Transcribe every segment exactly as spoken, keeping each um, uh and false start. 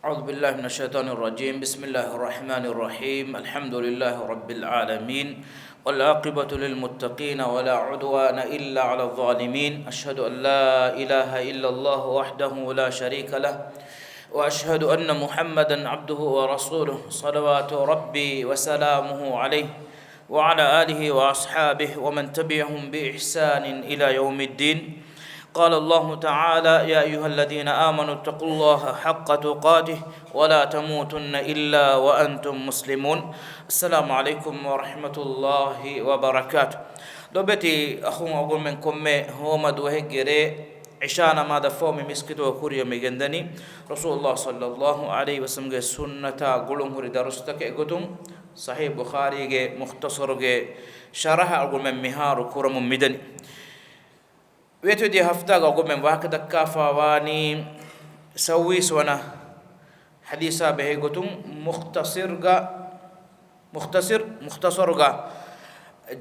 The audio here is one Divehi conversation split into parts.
أعوذ بالله من الشيطان الرجيم. بسم الله الرحمن الرحيم. الحمد لله رب العالمين. والعاقبة للمتقين ولا عدوان إلا على الظالمين. أشهد أن لا إله إلا الله وحده لا شريك له. وأشهد أن محمدا عبده ورسوله. صلوات ربي وسلامه عليه وعلى آله وأصحابه ومن تبعهم بإحسان إلى يوم الدين. قال الله تعالى: يا أيها الذين آمنوا اتقوا الله حق تقاته ولا تموتن إلا وأنتم مسلمون. السلام عليكم ورحمة الله وبركاته. ލޮބެތި އަޚުން އަޅުގަނޑުމެން ކޮންމެ ހޯމަ ދުވަހެއްގެ ރޭ ޢިޝާ ނަމާދަށްފަހު މި މިސްކިތުގަ ކުރިއަށް މި ގެންދަނީ ރަސޫލުﷲ ޞައްލަﷲ ޢަލައިހި ވަސައްލަމްގެ ސުންނަތާ ގުޅުން ހުރި ދަރުސްތަކެއް ގޮތުން، ޞަޙީޙު ބުޚާރީގެ މުޚްތަޞަރުގެ ޝަރަޙަ އަޅުގަނޑުމެން މިހާރު ކުރަމުން މިދަނީ. ވޭތުވެދިޔަ ހަފްތާގަ އަޅުގަނޑުމެން ވާހަކަ ދައްކާފަ ވާނީ ސައުވީސް ވަނަ ޙަދީޘާ ބެހޭ ގޮތުން މުޚްތަޞަރުގަ، މުޚްތަޞަރު، މުޚްތަޞަރުގަ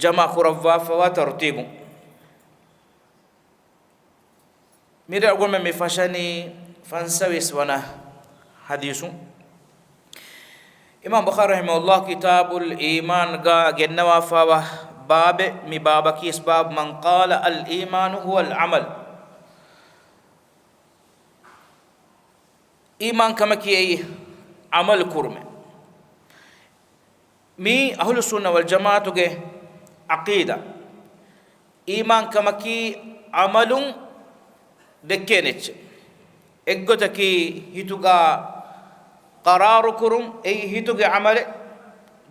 ޖަމާ ކުރައްވާފަވާ ތަރުތީބުން. މިރޭ އަޅުގަނޑުމެން މި ފަށަނީ ފަންސަވީސް ވަނަ ޙަދީޘުން. އިމާމް ބުޚާރީ ރަޙިމަހުﷲ ކިތާބުލް އީމާންގަ ގެންނަވާފަވާ ބާބެއް، މި ބާބަކީ ބާބު مَنْ قَالَ الْإِيمَانُ هُوَ الْعَمَلُ. އީމާންކަމަކީ އެއީ ޢަމަލު ކުރުމެއް. މީ އަހުލުއްސުންނަ ވަލްޖަމާޢަތުގެ ޢަޤީދާ. އީމާންކަމަކީ ޢަމަލުން ދެއްކޭނެ އެއްޗެއް. އެއްގޮތަކީ ހިތުގަ ޤަރާރުކުރުން، އެއީ ހިތުގެ ޢަމަލެއް.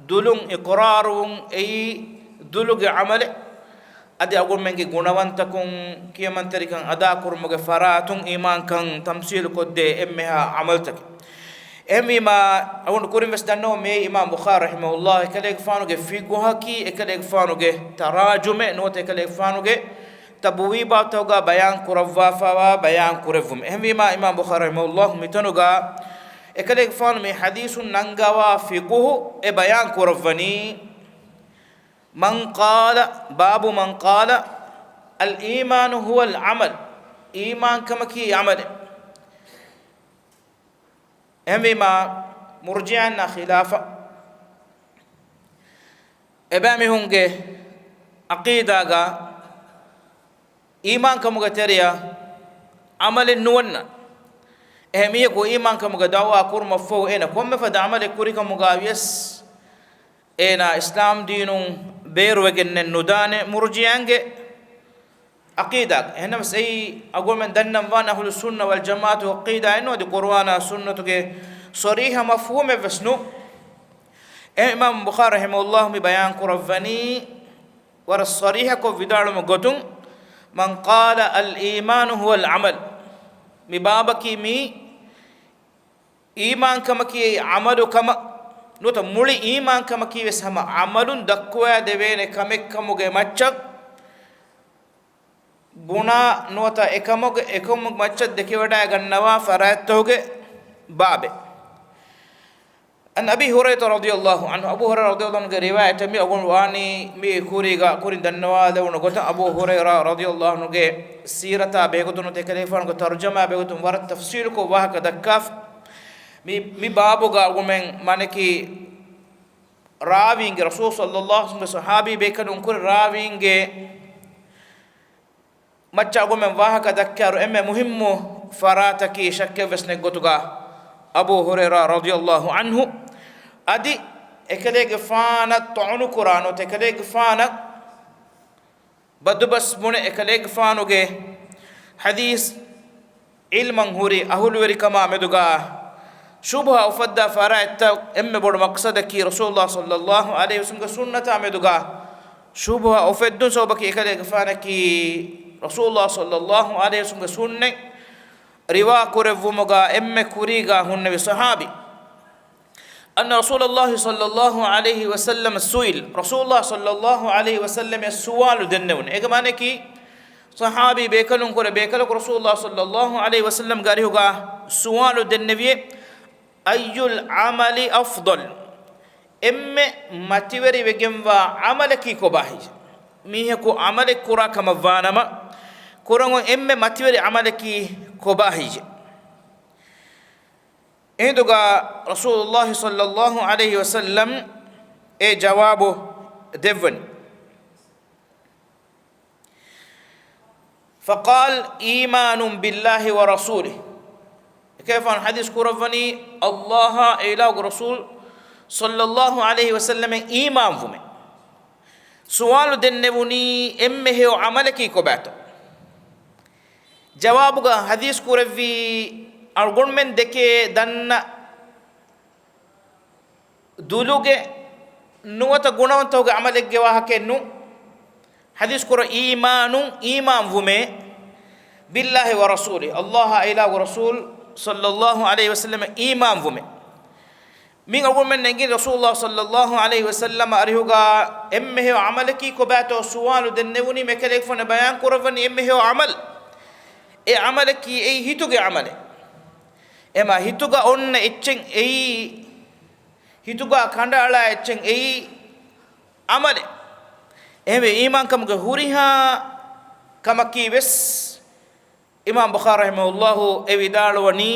ދުލުން އިޤްރާރުވުން، އެއީ ދުލުގެ ޢަމަލެއް. އަދި އަޅުގަނޑުމެންގެ ގުނަވަންތަކުން، ކިޔަމަންތެރިކަން އަދާކުރުމުގެ ފަރާތުން އީމާންކަން ތަމްސީލުކޮށްދޭ އެންމެހާ ޢަމަލުތަކެއް. އެހެންވީމާ، އަޅުގަނޑު ކުރިން ވެސް ދަންނަވަން މިއީ އިމާމް ބުޚާރީ ރަޙިމަހުﷲ އެކަލޭގެފާނުގެ ފިޤުހަކީ، އެކަލޭގެފާނުގެ ތަރާޖުމެއް ނުވަތަ އެކަލޭގެފާނުގެ ތަބުވީބާތަކުގަ ބަޔާން ކުރައްވާފަވާ ބަޔާން ކުރެއްވުމެއް. އެހެންވީމާ، އިމާމް ބުޚާރީ ރަޙިމަހުﷲ މިތަނުގަ އެކަލޭގެފާނު މި ޙަދީޘުން ނަންގަވާ ފިޤުހު އެ ބަޔާން ކުރައްވަނީ، مَنْ قَالَ، بَابُ مَنْ قَالَ الْإِيمَانُ هُوَ الْعَمَلُ، އީމާންކަމަކީ ޢަމަލެއް. އެހެންވީމާ، މުރްޖިއައިންނާ ޚިލާފަށް އެބައިމީހުންގެ ޢަޤީދާގަ އީމާންކަމުގެ ތެރެއަށް ޢަމަލެއް ނުވަންނަ. އެހެން މީހަކު އީމާންކަމުގެ ދަޢުވާ ކުރުމަށްފަހު އޭނަ ކޮންމެފަދަ ޢަމަލެއް ކުރިކަމުގަ ވިޔަސް، އޭނާ އިސްލާމް ދީނުން ބޭރުވެގެންނެއް ނުދާނެ މުރްޖިއައިންގެ ޢަޤީދާ. އެހެންނަމަވެސް އެއީ އަޅުގަނޑުމެން ދަންނަވާން އަހުލުއްސުންނަ ވަލްޖަމާޢަތު ޢަޤީދާއެއް ނޫން. އަދި ޤުރުއާނާ ސުންނަތުގެ ޞަރީޙަ މަފްހޫމެއް ވެސް ނޫން. އެ އިމާމް ބުޚާރީ ރަޙިމަހުﷲ މި ބަޔާން ކުރައްވަނީ ވަރަށް ޞަރީޙަކޮށް ވިދާޅުވުމުގެ ގޮތުން، مَنْ قَالَ الْإِيمَانُ هُوَ الْعَمَلُ. މި ބާބަކީ މީ އީމާންކަމަކީ އެއީ ޢަމަލު ކަމަށް ނުވަތަ މުޅި އީމާންކަމަކީ ވެސް ހަމަ ޢަމަލުން ދައްކުވާ ދެވޭނެ ކަމެއްކަމުގެ މައްޗަށް ބުނާ ނުވަތަ އެކަމުގެ، އެކަމުގެ މައްޗަށް ދެކިވަޑައިގަންނަވާ ފަރާތްތަކުގެ ބާބެއް. عَنْ أَبِي هُرَيْرَةَ رَضِيَ اللهُ عَنْهُ، އަބޫ ހުރައިރާ ރަޟިޔަﷲ ޢަންހުގެ ރިވާޔަތެއް މި އަޅުގަނޑު ވާނީ މި ކުރީގަ ކުރިން ދަންނަވާލެވުނު ގޮތަށް، އަބޫ ހުރައިރާ ރަޟިޔަﷲ ޢަންހުގެ ސީރަތާ ބެހޭގޮތުން ނުވަތަ އެކަލޭގެފާނުގެ ތަރުޖަމާ ބެހޭގޮތުން ވަރަށް ތަފްޞީލުކޮށް ވާހަކަ ދައްކާފަ. މި، މި ބާބުގަ އަޅުގަނޑުމެން މާނައަކީ ރާވީންގެ، ރަސޫލު ޞައްލަﷲ ޢަލައިހި ވަސައްލަމްގެ ޞަޙާބީ ބޭކަލުން ކުރި ރާވީންގެ މައްޗަށް އަޅުގަނޑުމެން ވާހަކަ ދައްކާއިރު، އެންމެ މުހިއްމު ފަރާތަކީ ޝައްކެއްވެސް ނެތް ގޮތުގަ އަބޫ ހުރައިރާ ރަޟިޔަﷲ ޢަންހު އަދި އެކަލޭގެފާނަށް ޠަޢުނު ކުރާ ނުވަތަ އެކަލޭގެފާނަށް ބަދުބަސް ބުނެ އެކަލޭގެފާނުގެ ޙަދީޘް ޢިލްމަށް ހުރި އަހުލުވެރިކަމާ މެދުގަ ޝުބުހަ އުފައްދާ ފަރާތްތައް އެންމެ ބޮޑު މަޤްޞަދަކީ ރަސޫލުﷲ ޞައްލަﷲ ޢަލައިހި ވަސައްލަމްގެ ސުންނަތާ މެދުގަ ޝުބުހަ އުފެއްދުން. ސަބަބަކީ އެކަލޭގެފާނަކީ ރަސޫލުﷲ ޞައްލަﷲ ޢަލައިހި ވަސައްލަމްގެ ސުންނަތް ރިވާ ކުރެއްވުމުގަ އެންމެ ކުރީގަ ހުންނެވި ޞަޙާބީ. أن رسول الله صلى الله عليه وسلم سئل، ރަސޫލުﷲ ޞައްލަﷲ ޢަލައިހި ވަސައްލަމަށް ސުވާލު ދެންނެވުނު. އޭގެ މާނައަކީ، ޞަޙާބީ ބޭކަލުން ކުރެ ބޭކަލަކު ރަސޫލުﷲ ޞައްލަﷲ ޢަލައިހި ވަސައްލަމްގެ އަރިހުގަ ސުވާލު ދެންނެވިއޭ، أي العمل أفضل؟ އެންމެ މަތިވެރިވެގެންވާ ޢަމަލަކީ ކޮބާހެއްޔޭ؟ މީހަކު ޢަމަލެއް ކުރާ ކަމަށްވާނަމަ، ކުރަން އޮތް އެންމެ މަތިވެރި ޢަމަލަކީ ކޮބާހެއްޔޭ؟ އެހިނދުގަ ރަސޫލުﷲ ޞައްލަﷲ ޢަލައިހި ވަސައްލަމް އެ ޖަވާބު ދެއްވަނީ. فقال إيمان بالله ورسوله. އެކަލޭގެފާނު ޙަދީޘް ކުރައްވަނީ، ﷲ އާ އެ އިލާހުގެ ރަސޫލު ޞައްލަﷲ ޢަލައިހި ވަސައްލަމަށް އީމާންވުމެއް. ސުވާލު ދެންނެވުނީ، އެންމެ ހެޔޮ ޢަމަލަކީ ކޮބާތޯ؟ ޖަވާބުގަ ޙަދީޘް ކުރެއްވީ، އަޅުގަނޑުމެން ދެކޭ ދަންނަ ދުލުގެ ނުވަތަ ގުނަވަންތަކުގެ ޢަމަލެއްގެ ވާހަކައެއް ނޫން. ޙަދީޘް ކުރަ އީމާނުން، އީމާންވުމޭ، بالله ورسوله، ﷲ އާ އިލާހުގެ ރަސޫލު ޞައްލަﷲ ޢަލައިހި ވަސައްލަމަށް އީމާންވުމޭ. މި އަޅުގަނޑުމެން އެނގި ރަސޫލުﷲ ޞައްލަﷲ ޢަލައިހި ވަސައްލަމަ އަރިހުގަ އެންމެ ހެޔޮ ޢަމަލަކީ ކޮބާތޯ ސުވާލު ދެންނެވުނީ، މި އެކަލޭގެފާނު ބަޔާން ކުރައްވަނީ އެންމެ ހެޔޮ ޢަމަލު. އެ ޢަމަލަކީ އެއީ ހިތުގެ ޢަމަލެއް. އެމާ ހިތުގަ އޮންނަ އެއްޗެއް އެއީ، ހިތުގަ ކަނޑައަޅާ އެއްޗެއް އެއީ ޢަމަލެއް. އެހެންވެ، އީމާންކަމުގެ ހުރިހާ ކަމަކީ ވެސް، އިމާމް ބުޚާރީ ރަޙިމަހުﷲ އެ ވިދާޅުވަނީ،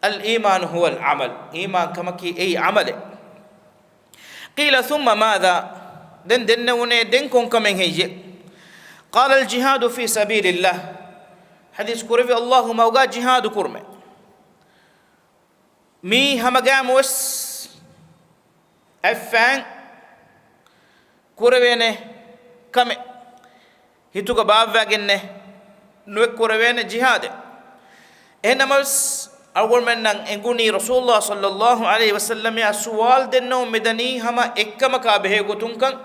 الإيمان هو العمل، އީމާންކަމަކީ އެއީ ޢަމަލެއް. قيل ثم ماذا؟ ދެން ދެންނެވުނޭ، ދެން ކޮންކަމެއް ހެއްޔޭ؟ قال الجهاد في سبيل الله. ޙަދީޘް ކުރެއްވި، ﷲ މަގުގަ ޖިހާދު ކުރުމޭ. މީ ހަމަގައިމުވެސް އަތްފައިން ކުރެވޭނެ ކަމެއް. ހިތުގަ ބާއްވައިގެންނެއް ނުވެ ކުރެވޭނެ ޖިހާދެއް. އެހެންނަމަވެސް، އަޅުގަނޑުމެންނަށް އެނގުނީ ރަސޫލުﷲ ޞައްލަﷲ ޢަލައިހި ވަސައްލަމައާ ސުވާލު ދެންނެވުން މިދަނީ ހަމަ އެއްކަމަކާ ބެހޭ ގޮތުންކަން.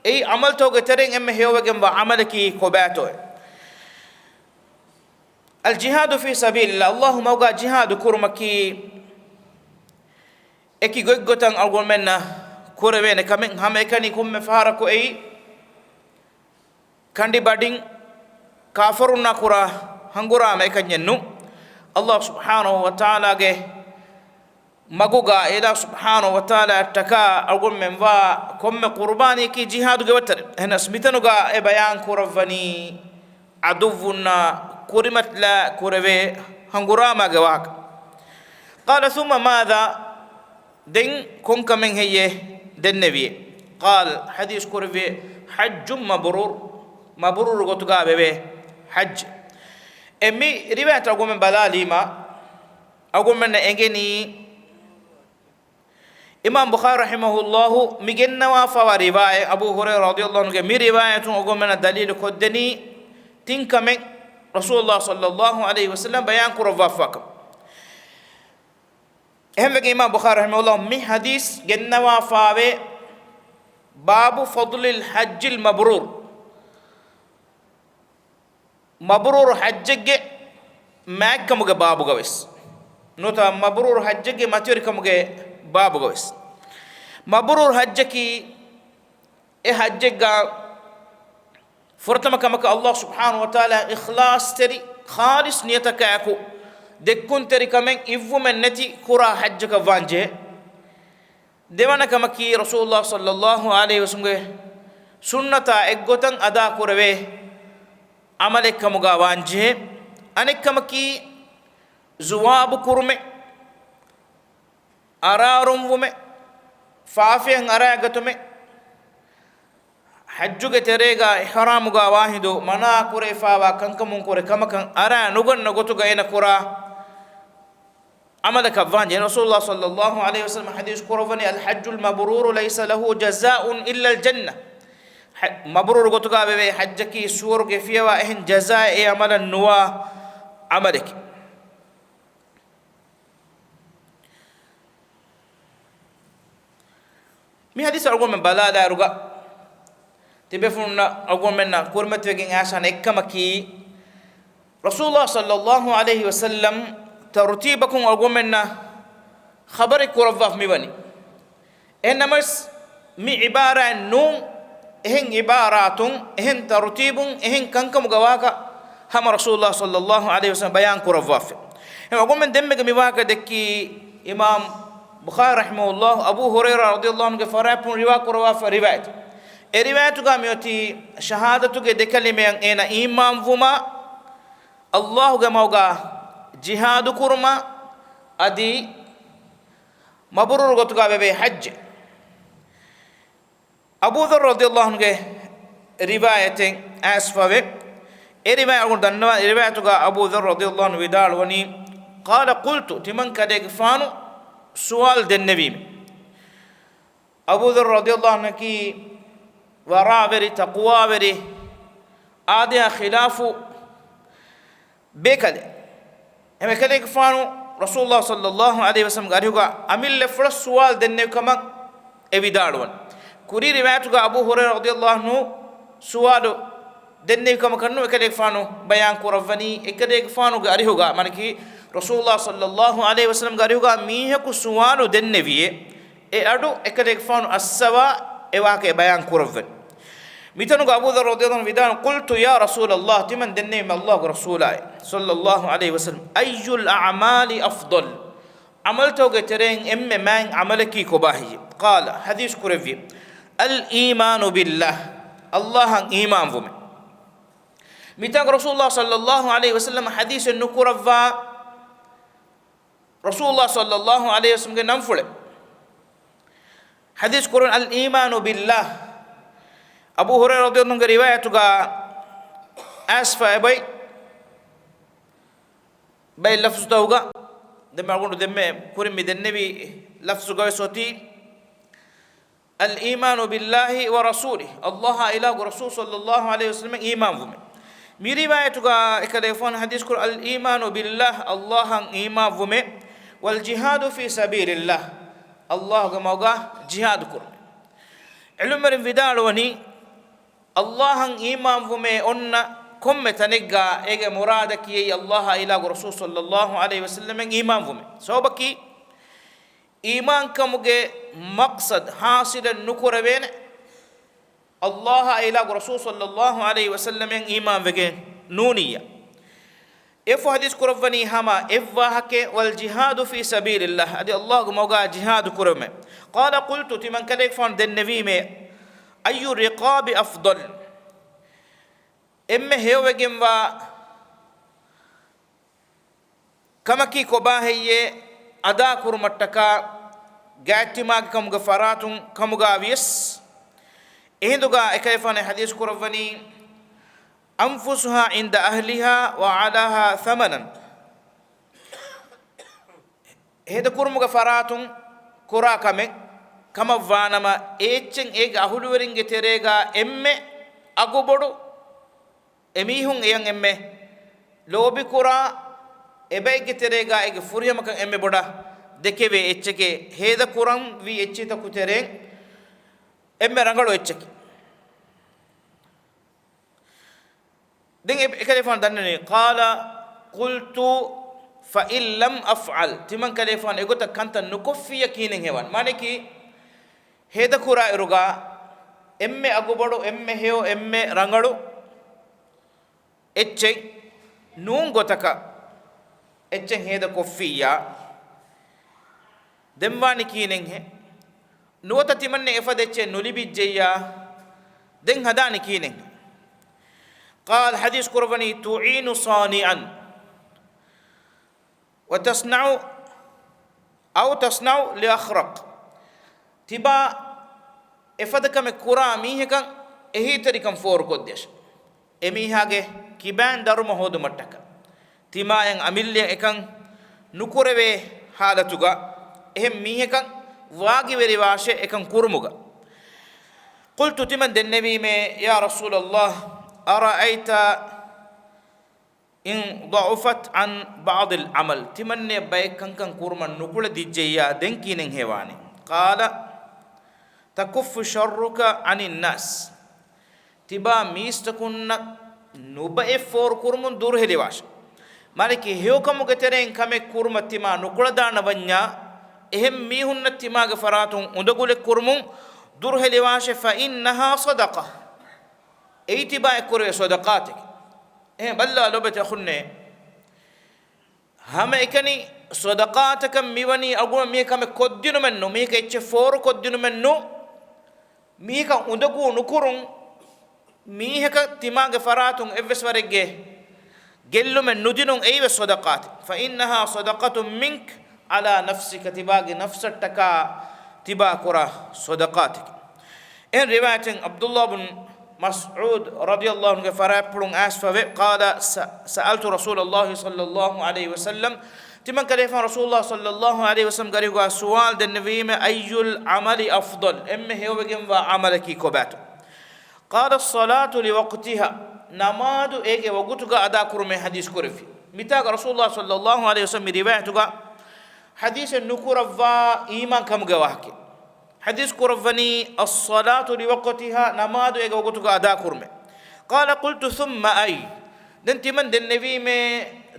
އެއީ ޢަމަލުތަކުގެ ތެރެއިން އެންމެ ހެޔޮވެގެންވާ ޢަމަލަކީ ކޮބާތޯއޭ؟ الجهاد في سبيل الله، ﷲ މަގުގަ ޖިހާދު ކުރުމަކީ އެކި ގޮތްގޮތަށް އަޅުގަނޑުމެންނަށް ކުރެވޭނެ ކަމެއް. ހަމައެކަނި ކޮންމެ ފަހަރަކު އެއީ ކަނޑި ބަޑިން ކާފަރުންނާ ކުރާ ހަނގުރާމަ އެކަންޏެއް ނޫން. ﷲ ސުބްޙާނަހޫ ވަތަޢާލާގެ މަގުގަ އިލާހު ސުބްޙާނަހޫ ވަތަޢާލާއަށްޓަކާ އަޅުގަނޑުމެން ވާ ކޮންމެ ޤުރުބާނީއަކީ ޖިހާދުގެ ވައްތަރެއް. އެހެނަސް މިތަނުގަ އެ ބަޔާން ކުރައްވަނީ ޢަދުއްވުންނާ ކުރިމަތިލާ ކުރެވޭ ހަނގުރާމާގެ ވާހަކަ. قال ثم ماذا؟ ދެން ކޮންކަމެއް ހެއްޔޭ ދެންނެވިޔޭ؟ قال، ޙަދީޘް ކުރެއްވި، حج مبرور، މަބްރޫރު ގޮތުގަ ވެވޭ ޙައްޖެއް. އެ މި ރިވާޔަތަށް އަޅުގަނޑުމެން ބަލާލީމާ، އަޅުގަނޑުމެންނަށް އެނގެނީ، އިމާމް ބުޚާރީ ރަޙިމަހުﷲ މި ގެންނަވާފައިވާ ރިވާޔަތް، އަބޫ ހުރައިރާ ރަޟިޔަﷲ ޢަންހުގެ މި ރިވާޔަތުން އަޅުގަނޑުމެންނަށް ދަލީލު ކޮށްދެނީ، ތިން ކަމެއް ރަސޫލުﷲ ޞައްލަﷲ ޢަލައިހި ވަސައްލަމް ބަޔާން ކުރައްވާފައިވާކަން. އެހެންވެގެން އިމާމް ބުޚާރީ ރަޙިމަހުﷲ މި ޙަދީޘް ގެންނަވާފައިވޭ، باب فضل الحج المبرور، މަބްރޫރު ޙައްޖެއްގެ މާތްކަމުގެ ބާބުގަވެސް، ނުވަތަ މަބްރޫރު ޙައްޖެއްގެ މަތިވެރިކަމުގެ ބާބުގަވެސް. މަބްރޫރު ޙައްޖަކީ އެ ޙައްޖެއްގަ ފުރަތަމަ ކަމަކަށް ﷲ ސުބްޙާނަހޫ ވަތަޢާލާ އިޚްލާޞްތެރި، ޚާލިޞް ނިޔަތަކާއެކު، ދެއްކުންތެރިކަމެއް، އިއްވުމެއް ނެތި ކުރާ ޙައްޖަކަށް ވާންޖެހޭ. ދެވަނަ ކަމަކީ، ރަސޫލުﷲ ޞައްލަﷲ ޢަލައިހި ވަސައްލަމްގެ ސުންނަތާ އެއްގޮތަށް އަދާކުރެވޭ ޢަމަލެއް ކަމުގަ ވާންޖެހޭ. އަނެއް ކަމަކީ، ޒުވާބު ކުރުމެއް، އަރާރުންވުމެއް، ފާފައިން އަރާގަތުމެއް، ޙައްޖުގެ ތެރޭގަ އިޙްރާމުގަ ވާހިނދު މަނާ ކުރެވިފައިވާ ކަންކަމުން ކުރެ ކަމަކަށް އަރާ ނުގަންނަ ގޮތުގަ އޭނަ ކުރާ ޢަމަލަކަށް ވާންޖެ. ރަސޫލުﷲ ޞައްލަﷲ ޢަލައިހި ވަސައްލަމް ޙަދީޘް ކުރައްވަނީ، الحج المبرور ليس له جزاء إلا الجنة. ޙަ-، މަބްރޫރު ގޮތުގަ ވެވޭ ޙައްޖަކީ ސުވަރުގެ ފިޔަވާ އެހެން ޖަޒާއެއް އެ ޢަމަލަށް ނުވާ ޢަމަލެކޭ. މި ޙަދީޘް އަޅުގަނޑުމެން ބަލާލާއިރުގަ، ތިބޭފުޅުންނަށް އަޅުގަނޑުމެންނަށް ކުރިމަތިވެގެން އާސާން އެއްކަމަކީ، ރަސޫލުﷲ ޞައްލަﷲ ޢަލައިހި ވަސައްލަމް ތަރުތީބަކުން އަޅުގަނޑުމެންނަށް ޚަބަރެއް ކުރައްވާފަ މިވަނީ. އެހެންނަމަވެސް، މި ޢިބާރާތް ނޫން، އެހެން ޢިބާރާތުން، އެހެން ތަރުތީބުން، އެހެން ކަންކަމުގެ ވާހަކަ ހަމަ ރަސޫލުﷲ ޞައްލަﷲ ޢަލައިހި ވަސައްލަމް ބަޔާން ކުރައްވާފަ. އެ އަޅުގަނޑުމެން ދެންމެގެ މި ވާހަކަ ދެއްކީ، އިމާމް ބުޚާރީ ރަޙިމަހުﷲ އަބޫ ހުރައިރާ ރަޟިޔަﷲ ޢަންހުގެ ފަރާތުން ރިވާ ކުރައްވާފަ ރިވާޔަތެއް. އެ ރިވާޔަތުގަ މިއޮތީ ޝަހާދަތުގެ ދެ ކަލިމައަށް އޭނަ އީމާންވުމާ، ﷲ ގެ މަގުގަ ޖިހާދު ކުރުމާ، އަދި މަބްރޫރު ގޮތުގަ ވެވޭ ޙައްޖެއް. އަބޫ ޛައްރު ރަޟިޔަﷲ ޢަންހުގެ ރިވާޔަތެއް އައިސްފަވޭ. އެ ރިވާޔަތުގަ ދަންނަވާ، އެ ރިވާޔަތުގަ އަބޫ ޛައްރު ރަޟިޔަﷲ ޢަންހު ވިދާޅުވަނީ، قال قلت، ތިމަން ކަލޭގެފާނު ސުވާލު ދެންނެވީމެ. އަބޫ ޛައްރު ރަޟިޔަﷲ ޢަންހު ވަރާވެރި، ތަޤްވާވެރި، އާދަޔާ ޚިލާފު ބޭކަލެއް. އެހެންވެ ކަލޭގެފާނު ރަސޫލުﷲ ޞައްލަﷲ ޢަލައިހި ވަސައްލަމްގެ އަރިހުގަ އަމިއްލަފުޅަށް ސުވާލު ދެންނެވި ކަމަށް އެ ވިދާޅުވަނީ. ކުރީ ރިވާޔަތުގަ އަބޫ ހުރައިރާ ރަޟިޔަﷲ ޢަންހު ސުވާލު ދެންނެވި ކަމަކަށް ނޫން އެކަލޭގެފާނު ބަޔާން ކުރައްވަނީ. އެކަލޭގެފާނުގެ އަރިހުގަ، މާނައީ ރަސޫލުﷲ ޞައްލަﷲ ޢަލައިހި ވަސައްލަމްގެ އަރިހުގަ މީހަކު ސުވާލު ދެންނެވިއޭ، އެ އަޑު އެކަލޭގެފާނު އައްސަވާ އެ ވާހަކަ ބަޔާން ކުރައްވަނީ. މިތަނުގަ އަބޫ ޛައްރު ރަޟިޔަﷲ ޢަންހު ވިދާޅުވަނީ، قلت يا رسول الله، ތިމަން ދެންނެވީމެ ﷲގެ ރަސޫލާއޭ، ޞައްލަﷲ ޢަލައިހި ވަސައްލަމް، أي الأعمال أفضل؟ ޢަމަލުތަކުގެ ތެރެއިން އެންމެ މާތް ޢަމަލަކީ ކޮބާ ހެއްޔޭ؟ قال، ޙަދީޘް ކުރެއްވި، الإيمان بالله، ﷲއަށް އީމާންވުމޭ. މިތާގަ ރަސޫލުﷲ ޞައްލަﷲ ޢަލައިހި ވަސައްލަމަ ޙަދީޘެއް ނުކުރައްވާ، ރަސޫލުﷲ ޞައްލަﷲ ޢަލައިހި ވަސައްލަމްގެ ނަންފުޅެއް. ޙަދީޘް ކުރަން، الإيمان بالله. އަބޫ ހުރައިރާ ރަޟިޔަﷲ ޢަންހުގެ ރިވާޔަތުގަ އައިސްފަ އެބައި، ބައެއް ލަފްޒުތަކުގަ، ދެން މަގުނޑު ދެންމެ ކުރިން މި ދެންނެވި ލަފްޒުގަވެސް އޮތީ، الإيمان بالله ورسوله، ﷲއާ އިލާހުގެ ރަސޫލު ޞައްލަﷲ ޢަލައިހި ވަސައްލަމަށް އީމާންވުމޭ. މި ރިވާޔަތުގަ އެކަލޭގެފާނު ޙަދީޘް ކުރަނީ، الإيمان بالله، ﷲއަށް އީމާންވުމޭ، والجهاد في سبيل الله، ﷲގެ މަގުގަ ޖިހާދު ކުރުމޭ. ޢިލްމުވެރިން ވިދާޅުވަނީ، ﷲއަށް އީމާންވުމޭ އޮންނަ ކޮންމެ ތަނެއްގަ އޭގެ މުރާދަކީ އެއީ ﷲއާ އިލާހުގެ ރަސޫލު ޞައްލަﷲ ޢަލައިހި ވަސައްލަމަށް އީމާންވުމޭ. ސަބަބަކީ، އީމާންކަމުގެ މަޤްޞަދު ޙާޞިލެއް ނުކުރެވޭނެ، ﷲއާ އިލާހުގެ ރަސޫލު ޞައްލަﷲ ޢަލައިހި ވަސައްލަމަށް އީމާންވެގެން ނޫނިއްޔާ. އެއަށްފަހު ޙަދީޘް ކުރައްވަނީ ހަމަ އެއްވާހަކައެއް، والجهاد في سبيل الله، އަދި ﷲގެ މަގުގަ ޖިހާދު ކުރުމޭ. قال قلت، ތިމަން ކަލޭގެފާނު ދެންނެވީމޭ، أي الرقاب أفضل؟ އެންމެ ހެޔޮވެގެންވާ ކަމަކީ ކޮބާ ހެއްޔޭ؟ އަދާ ކުރުމަށްޓަކާ ގާތްތިމާގެ ކަމުގެ ފަރާތުން ކަމުގަ ވިޔަސް، އެހިނދުގަ އެކަލޭގެފާނު ޙަދީޘް ކުރައްވަނީ، أنفسها عند أهلها وأعلاها ثمنا. ހޭދަކުރުމުގެ ފަރާތުން ކުރާ ކަމެއް ކަމަށްވާނަމަ، އެ އެއްޗެއް އޭގެ އަހުލުވެރިންގެ ތެރޭގަ އެންމެ އަގުބޮޑު، އެމީހުން އެޔަށް އެންމެ ލޯބިކުރާ، އެބައެއްގެ ތެރޭގަ އޭގެ ފުރިހަމަކަން އެންމެ ބޮޑަށް ދެކެވޭ އެއްޗެކޭ، ހޭދަކުރަންވީ އެއްޗިތަކު ތެރެއިން އެންމެ ރަނގަޅު އެއްޗަކީ. ދެން އެ، އެކަލޭގެފާނު ދަންނަވަނީ، قال قلت فإن لم أفعل، ތިމަން ކަލޭގެފާނު އެގޮތަށް ކަންތައް ނުކޮށްފިއްޔާ ކިހިނެއް ހެވާނެ؟ މާނައަކީ، ހޭދަކުރާއިރުގަ އެންމެ އަގުބޮޑު، އެންމެ ހެޔޮ، އެންމެ ރަނގަޅު އެއްޗެއް ނޫން ގޮތަކަށް އެއްޗެއް ހޭދަކޮށްފިއްޔާ، ދެން ވާނީ ކިހިނެއްހޭ؟ ނުވަތަ ތިމަންނަ އެފަދަ އެއްޗެއް ނުލިބިއްޖެއްޔާ، ދެން ހަދާނީ ކިހިނެއްހޭ؟ قال، ޙަދީޘް ކުރައްވަނީ، تعين صانعا وتصنع أو تصنع لأخرق. ތިބާ އެފަދަ ކަމެއް ކުރާ މީހަކަށް އެހީތެރިކަން ފޯރުކޮށްދޭށޭ. އެމީހާގެ ކިބައިން ދަރުމަ ހޯދުމަށްޓަކާ. ތިމާޔަށް އަމިއްލައަށް އެކަން ނުކުރެވޭ ޙާލަތުގަ އެހެން މީހަކަށް ވާގިވެރިވާށޭ އެކަން ކުރުމުގަ. قلت، ތިމަން ދެންނެވީމޭ، يا رسول الله، أرأيت إن ضعفت عن بعض العمل، ތިމަންނައަށް ބައެއް ކަންކަން ކުރުމަށް ނުކުޅެދިއްޖެއްޔާ، ދެން ކިހިނެއް ހެވާނީ؟ قال، تكف شرك عن الناس. ތިބާ މީސްތަކުންނަށް ނުބައެއް ފޯރު ކުރުމުން ދުރުހެލިވާށޭ. މާނައަކީ ހެޔޮކަމުގެ ތެރެއިން ކަމެއް ކުރުމަށް ތިމާ ނުކުޅަދާނަވަންޏާ، އެހެން މީހުންނަށް ތިމާގެ ފަރާތުން އުނދަގުލެއް ކުރުމުން ދުރުހެލިވާށޭ. فإنها صدقة. އެއީ ތިބާ އެއްކުރެވޭ ޞަދަޤާތެކޭ. އެހެން ބައްލަވާ ލޮބުވެތި އަޚުންނޭ. ހަމައެކަނި ޞަދަޤާތަކަށް މިވަނީ އަގު މީ ކަމެއް ކޮށްދިނުމެއްނު، މީހަކަށް އެއްޗެއް ފޯރު ކޮށްދިނުމެއްނު، މީހަކަށް އުނދަގޫ ނުކުރުން، މީހަކަށް ތިމާގެ ފަރާތުން އެއްވެސް ވަރެއްގެ ގެއްލުމެއް ނުދިނުން އެއީވެސް ޞަދަޤާތެއް. فإنها صدقة منك على نفسك، ތިބާގެ ނަފްސަށްޓަކާ ތިބާ ކުރާ ޞަދަޤާތެކޭ. އެހެން ރިވާޔަތެއް ޢަބްދުﷲ ބިން މަސްޢޫދު ރަޟިޔަﷲ ޢަންހުގެ ފަރާތްޕުޅުން އައިސްފަވޭ، قال، س، سألت رسول الله صلى الله عليه وسلم، ތިމަން ކަލޭފާނު ރަސޫލުﷲ ޞައްލަﷲ ޢަލައިހި ވަސައްލަމް ގެ އަރިހުގާ ސުވާލު ދެންނެވީމެ، أي العمل أفضل، އެންމެ ހެޔޮވެގެންވާ ޢަމަލަކީ ކޮބާތޯ؟ قال، الصلاة لوقتها، ނަމާދު އޭގެ ވަގުތުގަ އަދާކުރުމޭ ޙަދީޘް ކުރެއްވި. މިތާގަ ރަސޫލުﷲ ޞައްލަﷲ ޢަލައިހި ވަސައްލަމް މި ރިވާޔަތުގަ ޙަދީޘެއް ނުކުރައްވާ އީމާން ކަމުގެ ވާހަކަ. ޙަދީޘް ކުރައްވަނީ، الصلاة لوقتها، ނަމާދު އޭގެ ވަގުތުގަ އަދާކުރުމޭ. قال، قلت، ثم أي؟ ދެން ތިމަން ދެންނެވީމޭ،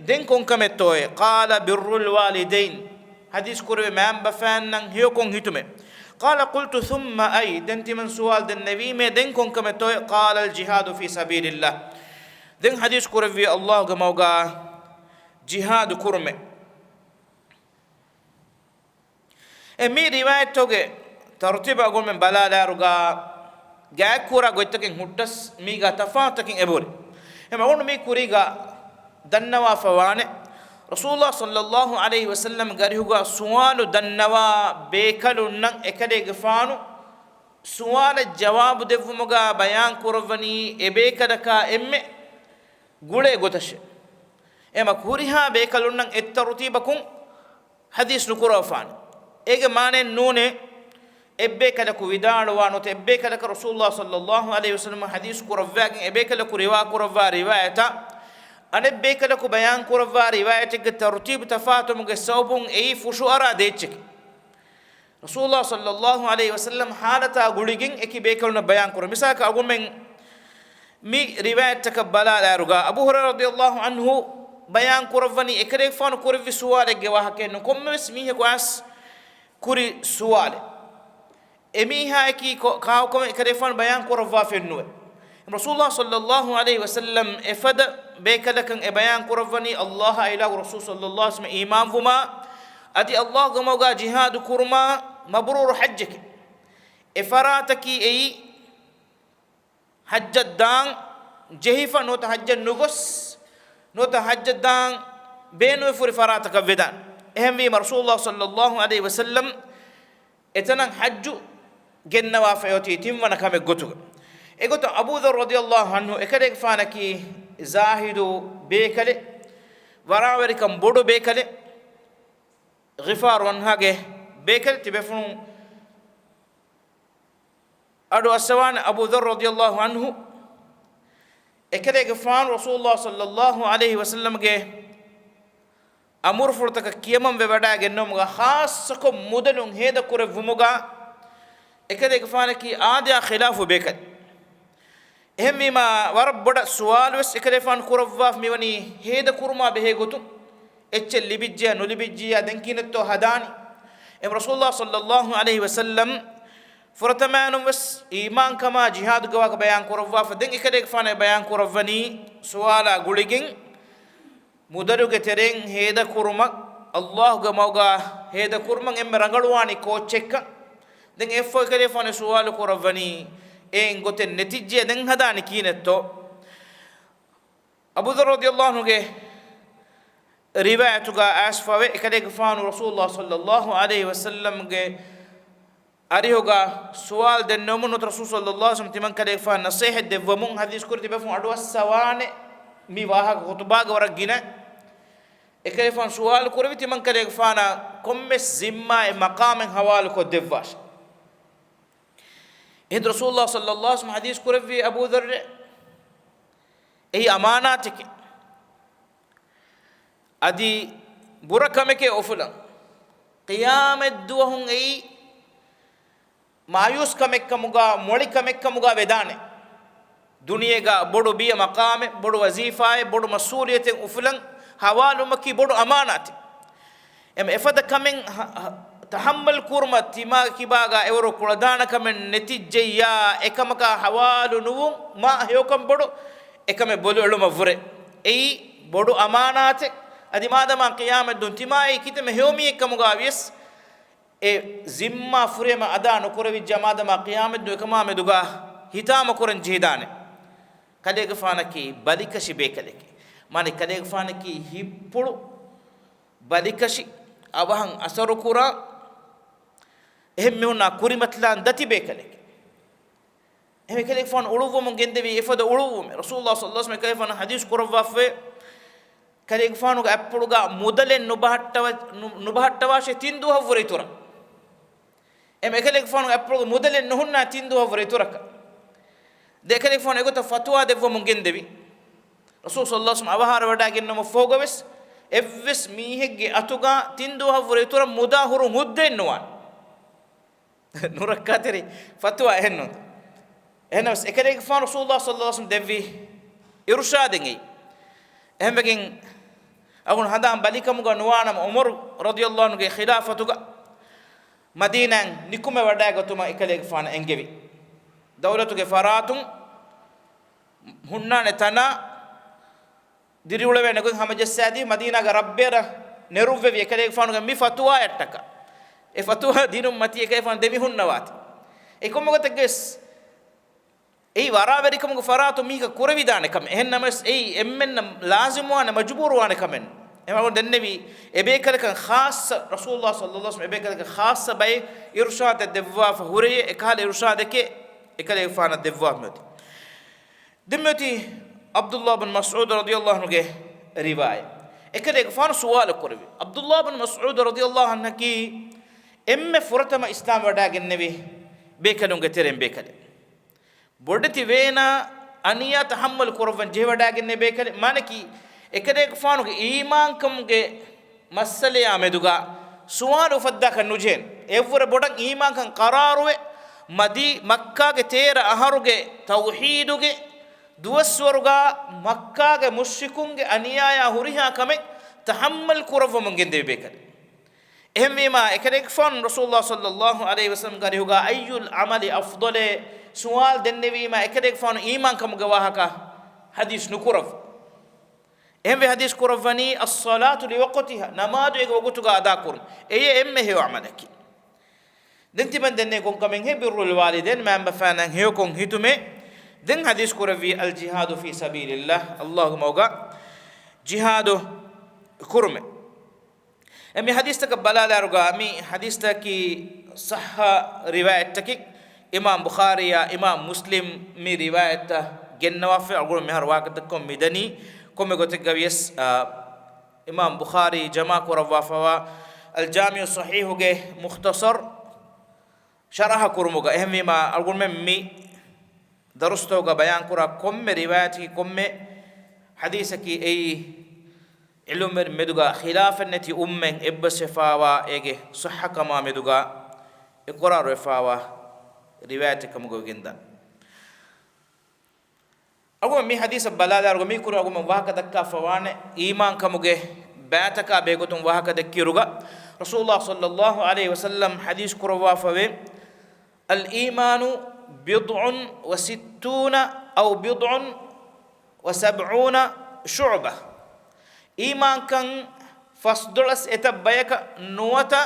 ދެން ކޮންކަމެއްތޯއޭ؟ قال، بر الوالدين. ޙަދީޘް ކުރެވޭ މައިންބަފައިންނަށް ހެޔޮކޮން ހިތުމޭ. قال، قلت، ثم أي؟ ދެން ތިމަން ސުވާލު ދެންނެވީމޭ، ދެން ކޮންކަމެއްތޯއޭ؟ قال، الجهاد في سبيل الله. ދެން ޙަދީޘް ކުރެއްވީ، ﷲގެ މަގުގަ ޖިހާދު ކުރުމޭ. އެ މި ރިވާޔަތްތަކުގެ ތަރުތީބަށް އަޅުގަނޑުމެން ބަލާލާއިރުގަ، ގާތްކުރާ ގޮތްތަކެއް ހުއްޓަސް މީގަ ތަފާތުތަކެއް އެބަހުރި. އެހެން އަޅުގަނޑު މި ކުރީގަ ދަންނަވާފަ ވާނެ، ރަސޫލުﷲ ޞައްލަﷲ ޢަލައިހި ވަސައްލަމް ގެ އަރިހުގަ ސުވާލު ދަންނަވާ ބޭކަލުންނަށް އެކަލޭގެފާނު ސުވާލަށް ޖަވާބު ދެއްވުމުގަ ބަޔާން ކުރައްވަނީ އެ ބޭކަލަކާ އެންމެ ގުޅޭ ގޮތަށޭ. އެމަ ހުރިހާ ބޭކަލުންނަށް އެއްތަރުތީބަކުން ޙަދީޘް ނުކުރައްވާނެ. އޭގެ މާނައެއް ނޫނޭ، އެއްބޭކަލަކު ވިދާޅުވާ ނުވަތަ އެއްބޭކަލަކަށް ރަސޫލުﷲ ޞައްލަﷲ ޢަލައިހި ވަސައްލަމް ޙަދީޘް ކުރައްވާގެން އެބޭކަލަކު ރިވާ ކުރައްވާ ރިވާޔަތާ، އަނެއްބޭކަލަކު ބަޔާން ކުރައްވާ ރިވާޔަތެއްގެ ތަރުތީބު ތަފާތުވުމުގެ ސަބަބުން އެއީ ފުށުއަރާ ދޭއްޗެކޭ. ރަސޫލުﷲ ޞައްލަﷲ ޢަލައިހި ވަސައްލަމް ޙާލަތާ ގުޅިގެން އެކި ބޭކަލުންނަށް ބަޔާން ކުރަން. މިސާލަކަށް އަޅުގަނޑުމެން މި ރިވާޔަތްތަކަށް ބަލާލާއިރުގަ، އަބޫ ހުރައިރާ ރަޟިޔަﷲ ޢަންހު ބަޔާން ކުރައްވަނީ އެކަލޭގެފާނު ކުރެއްވި ސުވާލެއްގެ ވާހަކައެއް ނޫން، ކޮންމެވެސް މީހަކު އައިސް ކުރި ސުވާލެއް. އެމީހާއަކީ ކޮ-، ކާކުކަމެއް އެކަލޭގެފާނު ބަޔާން ކުރައްވާފައެއްނުވޭ. ރަސޫލުﷲ ޞައްލަﷲ ޢަލައިހި ވަސައްލަމް އެފަދަ ބޭކަލަކަށް އެ ބަޔާން ކުރައްވަނީ، ﷲ އާ އިލާހު ރަސޫލު ޞައްލަﷲ ޢަލައިހި ވަސައްލަމަށް އީމާންވުމާ، އަދި ﷲގެ މަގުގަ ޖިހާދު ކުރުމާ، މަބްރޫރު ޙައްޖެކޭ. އެފަރާތަކީ އެއީ ޙައްޖަށް ދާން ޖެހިފަ ނުވަތަ ޙައްޖަށް ނުގޮސް، ނުވަތަ ޙައްޖަށް ދާން ބޭނުންވެފަ ހުރި ފަރާތަކަށް ވެދާނެ. އެހެންވީމަ، ރަސޫލުﷲ ޞައްލަﷲ ޢަލައިހި ވަސައްލަމް އެތަނަށް ޙައްޖު ގެންނަވާފައި އޮތީ ތިންވަނަ ކަމެއް ގޮތުގަ. އެގޮތަށް އަބޫ ޛައްރު ރަޟިޔަﷲ ޢަންހު އެކަލޭގެފާނަކީ ޒާހިދު ބޭކަލެއް، ވަރާވެރިކަން ބޮޑު ބޭކަލެއް، ޣިފާރު ވަންހާގެ ބޭކަލެއް. ތިބޭފުޅުން އަޑު އައްސަވާނެ އަބޫ ޛައްރު ރަޟިޔަﷲ ޢަންހު އެކަލޭގެފާނު ރަސޫލުﷲ ޞައްލަﷲ ޢަލައިހި ވަސައްލަމްގެ އަމުރުފުޅުތަކަށް ކިޔަމަންވެ ވަޑައިގެންނެވުމުގަ ޚާއްޞަކޮށް މުދަލުން ހޭދަކުރެއްވުމުގަ އެކަލޭގެފާނަކީ އާދަޔާ ޚިލާފު ބޭކަލެއް. އެހެންވީމަ، ވަރަށް ބޮޑަށް ސުވާލުވެސް އެކަލޭގެފާނު ކުރައްވާފަ މިވަނީ ހޭދަކުރުމާ ބެހޭ ގޮތުން. އެއްޗެއް ލިބިއްޖެޔާ ނުލިބިއްޖެޔާ ދެން ކިހިނެއްތޯ ހަދާނީ؟ އެމަ ރަސޫލުﷲ ޞައްލަﷲ ޢަލައިހި ވަސައްލަމް ފުރަތަމައިނުންވެސް އީމާންކަމާ ޖިހާދުގެ ވާހަކަ ބަޔާން ކުރައްވާފަ، ދެން އެކަލޭގެފާނަށް ބަޔާން ކުރައްވަނީ ސުވާލާ ގުޅިގެން މުދަލުގެ ތެރެއިން ހޭދަކުރުމަށް، ﷲގެ މަގުގަ ހޭދަކުރުމަށް އެންމެ ރަނގަޅުވާނީ ކޯއްޗެއްކަން. ދެން އެއަށްފަހު އެކަލޭގެފާނު ސުވާލު ކުރައްވަނީ، އެއިން ގޮތެއް ނެތިއްޖެޔާ ދެން ހަދާނީ ކިހިނެއްތޯ؟ އަބޫ ޛައްރު ރަޟިޔަﷲ ޢަންހުގެ ރިވާޔަތުގަ އައިސްފަވޭ، އެކަލޭގެފާނު ރަސޫލުﷲ ޞައްލަﷲ ޢަލައިހި ވަސައްލަމްގެ އަރިހުގަ ސުވާލު ދެންނެވުމުން ނުވަތަ ރަސޫލު ޞައްލަﷲ ޢަލައިހި ވަސައްލަމް ތިމަން ކަލޭގެފާނަށް ނަޞޭޙަތް ދެއްވަމުން ޙަދީޘް ކުރި ތިބޭފުޅުން އަޑުއައްސަވާނެ. މި ވާހަކަ ޚުޠުބާގަ ވަރަށް ގިނަ އެކަލޭގެފާނު ސުވާލު ކުރެއްވި ތިމަން ކަލޭގެފާނަށް ކޮންމެސް ޒިންމާއެއް މަޤާމެއް ޙަވާލުކޮށްދެއްވާށޭ. އެހިނދު ރަސޫލުﷲ ޞައްލަﷲ ޢަލައިހި ވަސައްލަމް ޙަދީޘް ކުރެއްވީ އަބޫ ޛައްރެ، އެއީ އަމާނާތެކޭ. އަދި ބުރަ ކަމެކޭ އުފުލަން. ޤިޔާމަތްދުވަހުން އެއީ މާޔޫސް ކަމެއްކަމުގަ، މޮޅި ކަމެއްކަމުގަ ވެދާނެ. ދުނިޔޭގަ ބޮޑު ބިޔަ މަޤާމެއް، ބޮޑު ވަޒީފާއެއް، ބޮޑު މަސްއޫލިއްޔަތެއް އުފުލަން ޙަވާލުވުމަކީ ބޮޑު އަމާނާތެއް. އެމަ އެފަދަ ކަމެއް ހަ-، ހަ-، ތަޙައްމަލް ކުރުމަށް ތިމާގެ ކިބާގަ އެވަރު ކުޅަދާނަ ކަމެއް ނެތިއްޖެއްޔާ، އެކަމަކާ ޙަވާލު ނުވުން މާ ހެޔޮކަން ބޮޑު އެކަމެއް ބޮލުއެޅުމަށް ވުރެ. އެއީ ބޮޑު އަމާނާތެއް. އަދި މާދަމާ ޤިޔާމަތްދުން ތިމާއީ ކިތަންމެ ހެޔޮ މީހެއް ކަމުގަ ވިޔަސް، އެ ޒިންމާ ފުރިހަމަ އަދާ ނުކުރެވިއްޖާ މާދަމާ ޤިޔާމަތްދުވަހު އެކަމާމެދުގަ ހިތާމަކުރަން ޖެހިދާނެ. ކަލޭގެފާނަކީ ބަލިކަށި ބޭކަލެކޭ. މާނަ ކަލޭގެފާނަކީ ހިތްޕުޅު ބަލިކަށި. އަވަހަށް އަސަރުކުރާ، އެހެން މީހުންނާ ކުރިމަތިލާން ދަތި ބޭކަލެކެ. އެހެން އެކަލޭގެފާނު އުޅުއްވަމުން ގެންދެވީ އެފަދަ އުޅުއްވުމެއް. ރަސޫލުﷲ ޞައްލަﷲު ޢަލައިހި ވަސައްލަމަ އެކަލޭގެފާނަށް ޙަދީޘް ކުރައްވާފައި، އެކަލޭގެފާނުގެ އަތްޕުޅުގަ މުދަލެއް ނުބަހައްޓަވަ-، ނު-، ނުބަހައްޓަވާށޭ ތިން ދުވަހަށްވުރެ އިތުރަށް. އެމަ އެކަލޭގެފާނުގެ އަތްޕުޅުގަ މުދަލެއް ނުހުންނާ ތިން ދުވަހަށްވުރެ އިތުރަކަށް. ދެ އެކަލޭގެފާނު އެގޮތަށް ފަތުވާ ދެއްވަމުން ގެންދެވި. ރަސޫލު ޞައްލަﷲު ޢަލައިހި ވަސައްލަމަ އަވަހާރަވަޑައިގެންނަމަ ފޯގަވެސް އެއްވެސް މީހެއްގެ އަތުގަ ތިން ދުވަހަށްވުރެ އިތުރަށް މުދާ ހުރުން ހުއްދައެއް ނުވާނެ. ނުރައްކާތެރި ފަތުވާ އެހެންނު. އެހެނަސް އެކަލޭގެފާނު ރަސޫލުﷲ ޞައްލަﷲު ޢަލައިހި ވަސައްލަމަ ދެއްވި އިރުޝާދެއް އެއީ. އެހެންވެގެން އަގުން ހަނދާން ބަލިކަމުގަ ނުވާނަމަ ޢުމަރު ރަޟިޔަﷲު ޢަންހުގެ ޚިލާފަތުގަ މަދީނާއިން ނިކުމެވަޑައިގަތުމަށް އެކަލޭގެފާނަށް އެންގެވި. ދައުލަތުގެ ފަރާތުން ހުންނާނެ ތަނާ ދިރިއުޅެވޭނެ ގޮތް ހަމަޖައްސާދީ، މަދީނާގެ ރަށްބޭރަށް ނެރުއްވެވި އެކަލޭގެފާނުގެ މި ފަތުވާއަށްޓަކާ. އެ ފަތުވާ ދިނުން މަތީ އެކަލޭގެފާނު ދެމިހުންނަވާތި. އެ ކޮންމެ ގޮތެއްގަވެސް އެއީ ވަރާވެރިކަމުގެ ފަރާތުން މީހަކަށް ކުރެވިދާނެ ކަމެއް. އެހެންނަމަވެސް އެއީ އެންމެންނަށް ލާޒިމުވާނެ، މަޖުބޫރުވާނެ ކަމެއް. އެމަގުން ދެންނެވީ އެބޭކަލަކަށް ޚާއްޞަ، ރަސޫލުﷲ ޞައްލަﷲު ޢަލައިހި ވަސައްލަމަ އެބޭކަލަކަށް ޚާއްޞަ ބައެއް އިރުޝާދެއް ދެއްވާފަ ހުރެޔޭ، އެކަހަލަ އިރުޝާދެކޭ އެކަލޭގެފާނަށް ދެއްވާފަ މިއޮތީ. ދެންމެ އޮތީ ޢަބްދުﷲ ބިން މަސްޢޫދު ރަޟިޔަﷲު ޢަންހުގެ ރިވާޔަތް. އެކަލޭގެފާނު ސުވާލު ކުރެއްވި. ޢަބްދުﷲ ބިން މަސްޢޫދު ރަޟިޔަﷲު ޢަންހަކީ އެންމެ ފުރަތަމަ އިސްލާމް ވަޑައިގެންނެވި ބޭކަލުންގެ ތެރެއިން ބޭކަލެއް. ބޮޑެތި ވޭނާ އަނިޔާ ތަޙައްމަލު ކުރައްވަން ޖެހިވަޑައިގެންނެވި ބޭކަލެއް. މާނައަކީ އެކަލޭގެފާނުގެ އީމާންކަމުގެ މައްސަލަޔާ މެދުގަ ސުވާލު އުފައްދާކަށް ނުޖެހޭނެ. އެއަށްވުރެ ބޮޑަށް އީމާންކަން ޤަރާރުވެ، މަދީ-، މައްކާގެ ތޭރަ އަހަރުގެ ތައުޙީދުގެ ދުވަސްވަރުގަ މައްކާގެ މުޝްރިކުންގެ އަނިޔާޔާ ހުރިހާ ކަމެއް ތަޙައްމަލް ކުރައްވަމުން ގެންދެވި ބޭކަލެއް. އެހެންވީމާ، އެކަލޭގެފާނު ރަސޫލުﷲ ޞައްލަﷲު ޢަލައިހި ވަސައްލަމަގެ އަރިހުގަ އައްޔުލް ޢަމަލި އަފްޟަލޭ ސުވާލު ދެންނެވީމާ، އެކަލޭގެފާނު އީމާންކަމުގެ ވާހަކަ ޙަދީޘް ނުކުރައްވާ. އެހެންވެ ޙަދީޘް ކުރައްވަނީ، އައްޞަލާތު ލިވަޤުތިހާ، ނަމާދު އޭގެ ވަގުތުގަ އަދާކުރުން. އެއީ އެންމެ ހެޔޮ ޢަމަލަކީ. ދެން ތިމަން ދެންނެވި ކޮންކަމެއްހޭ؟ ބިއްރުލް ވާލިދައިން، މައިންބަފައިންނާ ހެޔޮކޮށް ހިތުމެއް. ދެން ޙަދީޘް ކުރެއްވީ، އަލްޖިހާދު ފީ ސަބީލިﷲ، ﷲގެ މަގުގަ ޖިހާދު ކުރުމެއް. އެ މި ޙަދީޘްތަކަށް ބަލާލާއިރުގަ މި ޙަދީޘްތަކީ ޞައްޙަ ރިވާޔަތްތަކެއް. އިމާމް ބުޚާރީއާ އިމާމް މުސްލިމް މި ރިވާޔަތްތައް ގެންނަވާފައި. އަޅުގަނޑު މިހާރު ވާހަކަ ދައްކަމުން މިދަނީ ކޮންމެ ގޮތެއްގަވިޔަސް، އާ، އިމާމް ބުޚާރީ ޖަމާ ކުރައްވާފައިވާ އަލްޖާމިޢު ޞަޙީޙުގެ މުޚްތަޞަރު ޝަރަޙަ ކުރުމުގަ. އެހެންވީމާ، އަޅުގަނޑުމެން މި ދަރުސްތަކުގަ ބަޔާންކުރާ ކޮންމެ ރިވާޔަތަކީ، ކޮންމެ ޙަދީޘަކީ އެއީ ޢިލްމުވެރިން މެދުގަ ޚިލާފެއް ނެތި އުއްމަތް އެއްބަސްވެފައިވާ އޭގެ ޞައްޙަކަމާ މެދުގަ އިޤްރާރުވެފައިވާ ރިވާޔަތެއް ކަމުގަ ވެގެންދާނެ. އަޅުގަނޑު މި ޙަދީޘަށް ބަލާލާއިރުގަ މީ ކުރިން އަޅުގަނޑު ވާހަކަ ދައްކާފަވާނެ، އީމާންކަމުގެ ބައިތަކާ ބެހޭގޮތުން ވާހަކަ ދެއްކިއިރުގަ، ރަސޫލުﷲ ޞައްލަﷲު ޢަލައިހި ވަސައްލަމް ޙަދީޘް ކުރައްވާފަވޭ، الإيمان بضع وستون أو بضع وسبعون شعبة. އީމާންކަން ފަސްދޮޅަސް އެތައް ބަޔަކަށް ނުވަތަ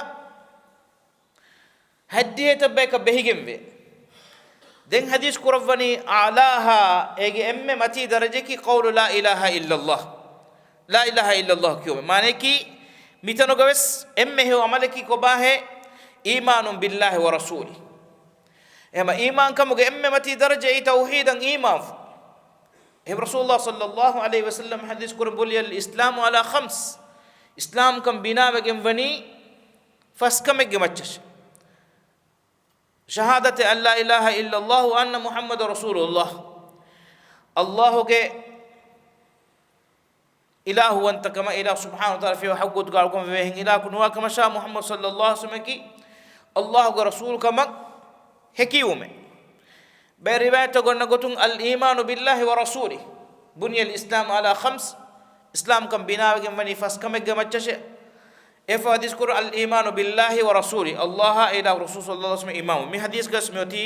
ހައްދިހައެތައް ބަޔަކަށް ބެހިގެންވޭ. ދެން ޙަދީޘް ކުރައްވަނީ، أعلاها، އޭގެ އެންމެ މަތީ ދަރަޖައަކީ، قول لا إله إلا الله. لا إله إلا الله ކިޔުމެއް. މާނައަކީ، މިތަނުގަވެސް އެންމެ ހެޔޮ ޢަމަލަކީ ކޮބާހޭ؟ إيمان بالله ورسوله. އެހެން އީމާންކަމުގެ އެންމެ މަތީ ދަރަޖައީ ތައުޙީދަށް އީމާން. އެހެން ރަސޫލުﷲ ޞައްލަﷲު ޢަލައިހި ވަސައްލަމް ޙަދީޘް ކުރަން، بني الإسلام على خمس. އިސްލާމްކަން ބިނާވެގެން ވަނީ ފަސް ކަމެއްގެ މައްޗަށް. شهادة أن لا إله إلا الله وأن محمدا رسول الله. ﷲގެ އިލާހުވަންތަކަމަށް، އިލާހު ސުބްޙާނަހޫ ވަތަޢާލާ ފިޔަވަ ޙައްޤު ގޮތުގަ އަޅުކަމެއް ވެހެން އިލާހަކު ނުވާ ކަމަށާ، މުޙައްމަދު ޞައްލަﷲު ޢަލައިހި ވަސައްލަމަކީ ﷲގެ ރަސޫލު ކަމަށް ހެކިވުމެއް. ބައެއް ރިވާޔަތްތައް އޮންނަ ގޮތުން، الإيمان بالله ورسوله، بني الإسلام على خمس، އިސްލާމްކަން ބިނާވެގެން ވަނީ ފަސް ކަމެއްގެ މައްޗަށޭ. އެއަށް ފަހު ޙަދީޘް ކުރު، الإيمان بالله ورسوله، ﷲއާ އެ އިލާހު ރަސޫލު ޞައްލަﷲު ޢަލައިހި ވަސައްލަމަ އީމާން. މި ޙަދީޘްގަސް މިއޮތީ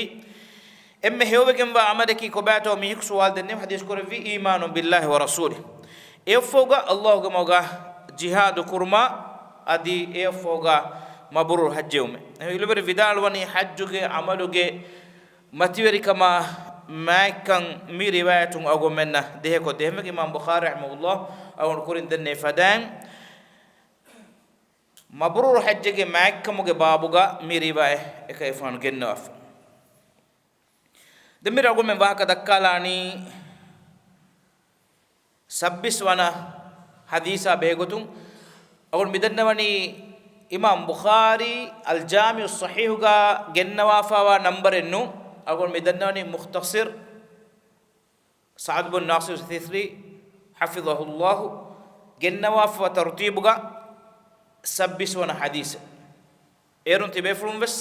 އެންމެ ހެޔޮވެގެންވާ ޢަމަލަކީ ކޮބާތޯ މީހަކު ސުވާލު ދެންނެވި، ޙަދީޘް ކުރެއްވީ، إيمان بالله ورسوله. އެއަށްފަހުގަ ﷲގެ މަގުގަ ޖިހާދު ކުރުމާ، އަދި އެއަށްފަހުގަ މަބްރޫރު ޙައްޖެވުމެއް. އެ ޢިލްމުވެރިން ވިދާޅުވަނީ، ޙައްޖުގެ ޢަމަލުގެ މަތިވެރިކަމާ މާތްކަން މި ރިވާޔަތުން އަޅުގަނޑުމެންނަށް ދޭހަކޮށްދޭ. އެހެންވެ އިމާމް ބުޚާރީ ރަޙިމަހުﷲ އަޅުގަނޑު ކުރިން ދެންނެވި ފަދައިން، މަބްރޫރު ޙައްޖެއްގެ މާތްކަމުގެ ބާބުގަ މި ރިވާޔަތް އެކަލޭގެފާނު ގެންނަވާފަ. ދެން މިރަށް އަޅުގަނޑުމެން ވާހަކަ ދައްކާލާނީ، ސައްބީސް ވަނަ ޙަދީޘާ ބެހޭގޮތުން. އަޅުގަނޑު މިދަންނަވަނީ އިމާމް ބުޚާރީ އަލްޖާމިޢުއްޞަޙީޙުގަ ގެންނަވާފައިވާ ނަންބަރެއް ނޫން. އަޅުގަނޑު މިދަންނަވަނީ މުޚްތަޞިރު ސަޢްދު ބިން ނާޞިރު ސިސްރީ، ޙަފިޡަހުﷲ، ގެންނަވާފައިވާ ތަރުތީބުގަ ސައްބީސް ވަނަ ޙަދީޘެއް. އޭރުން ތިބޭފުޅުން ވެސް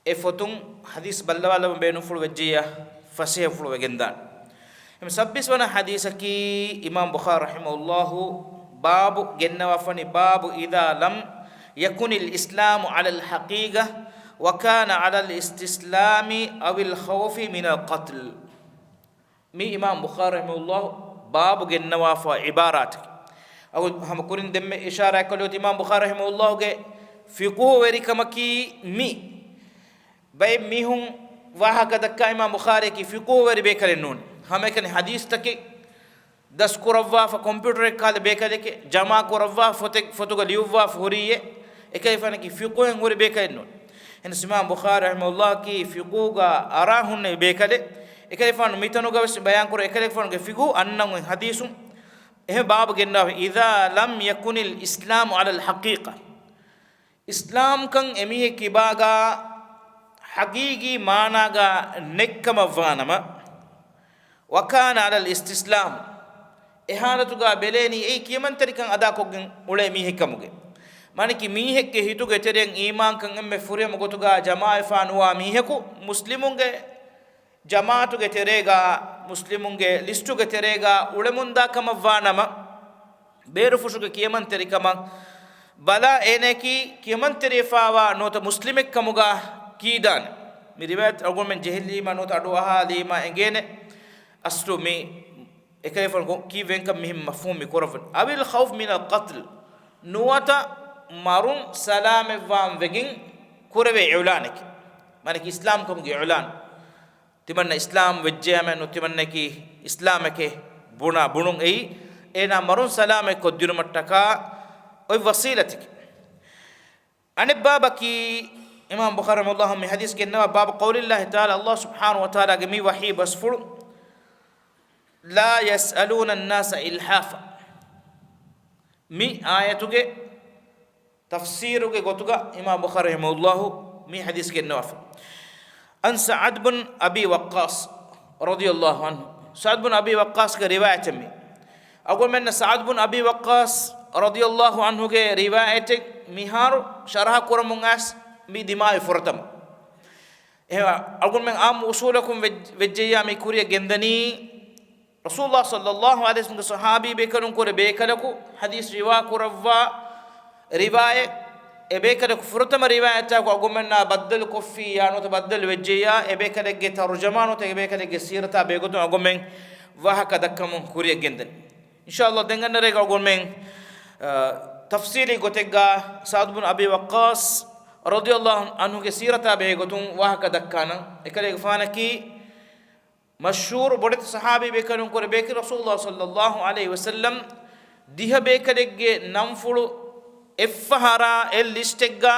އެ ފޮތުން ޙަދީޘް ބައްލަވާލަމުން ބޭނުންފުޅު ވެއްޖެއްޔާ ފަސޭހަފުޅު ވެގެންދާނެ. އެމް ސައްބީސް ވަނަ ޙަދީޘަކީ އިމާމް ބުޚާރީ ރަޙިމަހުﷲ ބާބު ގެންނަވާފަނި، باب إذا لم يكن الإسلام على الحقيقة وكان على الاستسلام أو الخوف من القتل. މި އިމާމް ބުޚާރީ ރަޙިމަހުﷲ ބާބު ގެންނަވާފަ ޢިބާރާތަކީ. އަގު ހަމަ ކުރިން ދެންމެ އިޝާރާތް ކޮށްލި އިމާމް ބުޚާރީ ރަޙިމަހުﷲގެ ފިޤުހުވެރިކަމަކީ މި. ބައެއް މީހުން ވާހަކަ ދައްކާ އިމާމް ބުޚާރީއަކީ ފިޤުހުވެރި ބޭކަލެއް ނޫން. ހަމައެކަނި ޙަދީޘްތަކެއް ދަސްކުރައްވާފަ ކޮމްޕިއުޓަރެއް ކާލެ ބޭކަލެކެ، ޖަމާ ކުރައްވާ ފޮތެއް، ފޮތުގަ ލިޔުއްވާފަ ހުރީއެއް، އެކަލޭގެފާނަކީ ފިޤުހެއް ހުރި ބޭކަލެއް ނޫން. އެހެނަސް އިމާމް ބުޚާރީ ރަޙިމަހުﷲއަކީ ފިޤުހުގަ އަރާ ހުންނެވި ބޭކަލެއް. އެކަލޭގެފާނު މިތަނުގަ ވެސް ބަޔާން ކުރޭ އެކަލޭގެފާނުގެ ފިޤުހު އަންނަން އޮތް ޙަދީޘުން. އެހެން ބާބު ގެންނަވާ، إذا لم يكن الإسلام على الحقيقة. އިސްލާމްކަން އެމީހެއް ކިބާގަ ޙަޤީޤީ މާނާގަ ނެތްކަމަށްވާނަމަ، وكان على الاستسلام، އެ ޙާލަތުގަ ބެލޭނީ އެއީ ކިޔަމަންތެރިކަން އަދާކޮށްގެން އުޅޭ މީހެއްކަމުގެ. މާނައަކީ މީހެއްގެ ހިތުގެ ތެރެއަށް އީމާންކަން އެންމެ ފުރިހަމަ ގޮތުގަ ޖަމާވެފާ ނުވާ މީހަކު މުސްލިމުންގެ ޖަމާޢަތުގެ ތެރޭގަ، މުސްލިމުންގެ ލިސްޓުގެ ތެރޭގަ އުޅެމުންދާ ކަމަށްވާނަމަ، ބޭރުފުށުގެ ކިޔަމަންތެރިކަމަށް ބަލާ އޭނައަކީ ކިޔަމަންތެރިވެފައިވާ ނުވަތަ މުސްލިމެއްކަމުގަ ކީދާނެ. މި ރިވާޔަތް އަޅުގަނޑުމެން ޖެހިލީމަ ނުވަތަ އަޑުއަހާލީމަ އެނގޭނެ. އަސްލު މި އެކަލޭގެފާނު ކީއްވެގެންކަން މިހެން މަފްހޫމް މި ކުރައްވަނީ. أو الخوف من القتل، ނުވަތަ މަރުން ސަލާމަތްވާން ވެގެން ކުރެވޭ އިޢުލާނެކޭ. މާނައަކީ އިސްލާމްކަމުގެ އިޢުލާން. ތިމަންނަ އިސްލާމް ވެއްޖެޔާމެ ނު ތިމަންނައަކީ އިސްލާމެކޭ ބުނާ ބުނުން އެއީ، އޭނާ މަރުން ސަލާމަތް ކޮށްދިނުމަށްޓަކާ އޮތް ވަސީލަތެކޭ. އަނެއް ބާބަކީ، އިމާމް ބުޚާރީ ރަޙިމަހުﷲ މި ޙަދީޘް ގެންނަވާ، باب قول الله تعالى، ﷲ ސުބްޙާނަހޫ ވަތަޢާލާގެ މި ވަޙީ ބަސްފުޅު، لا يسألون الناس إلحافا. މި އާޔަތުގެ ތަފްސީރުގެ ގޮތުގަ އިމާމް ބުޚާރީ ރަޙިމަހުﷲ މި ޙަދީޘް ގެންނަވާފަ. عن سعد بن أبي وقاص رضي الله عنه، ސަޢްދު ބިން އަބީ ވައްޤާޞްގެ ރިވާޔަތެއް މި. އަޅުގަނޑުމެންނަށް ސަޢްދު ބިން އަބީ ވައްޤާޞް ރަޟިޔަﷲ ޢަންހުގެ ރިވާޔަތެއް މިހާރު ޝަރަޙަ ކުރަމުން އައިސް މި ދިމާވި ފުރަތަމަ. އެހެންވެ، އަޅުގަނޑުމެން ޢާއްމު އުޞޫލަކުން ވެއް-، ވެއްޖެއްޔާ މި ކުރިއަށް ގެންދަނީ، ރަސޫލުﷲ ޞައްލަﷲ ޢަލައިހި ވަސައްލަމްގެ ޞަޙާބީ ބޭކަލުން ކުރެ ބޭކަލަކު ޙަދީޘް ރިވާ ކުރައްވާ ރިވާޔަތް، އެ ބޭކަލަކު ފުރަތަމަ ރިވާޔަތްތަކު އަޅުގަނޑުމެންނާ ބައްދަލު ކޮށްފިއްޔާ ނުވަތަ ބައްދަލު ވެއްޖެއްޔާ، އެ ބޭކަލެއްގެ ތަރުޖަމާ ނުވަތަ އެ ބޭކަލެއްގެ ސީރަތާ ބެހޭގޮތުން އަޅުގަނޑުމެން ވާހަކަ ދައްކަމުން ކުރިއަށް ގެންދަނީ. އިންޝާﷲ ދެން އަންނަ ރޭގަ އަޅުގަނޑުމެން، އަ، ތަފްޞީލީ ގޮތެއްގަ ސަޢްދު ބިން އަބީ ވައްޤާޞް ރަޟިޔަﷲ ޢަންހުގެ ސީރަތާ ބެހޭގޮތުން ވާހަކަ ދައްކާނަން. އެކަލޭގެފާނަކީ މަޝްހޫރު ބޮޑެތި ޞަޙާބީ ބޭކަލުން ކުރެ ބޭކަލެއް، ރަސޫލުﷲ ޞައްލަﷲ ޢަލައިހި ވަސައްލަމް ދިހަ ބޭކަލެއްގެ ނަންފުޅު އެއްފަހަރާ އެއް ލިސްޓެއްގަ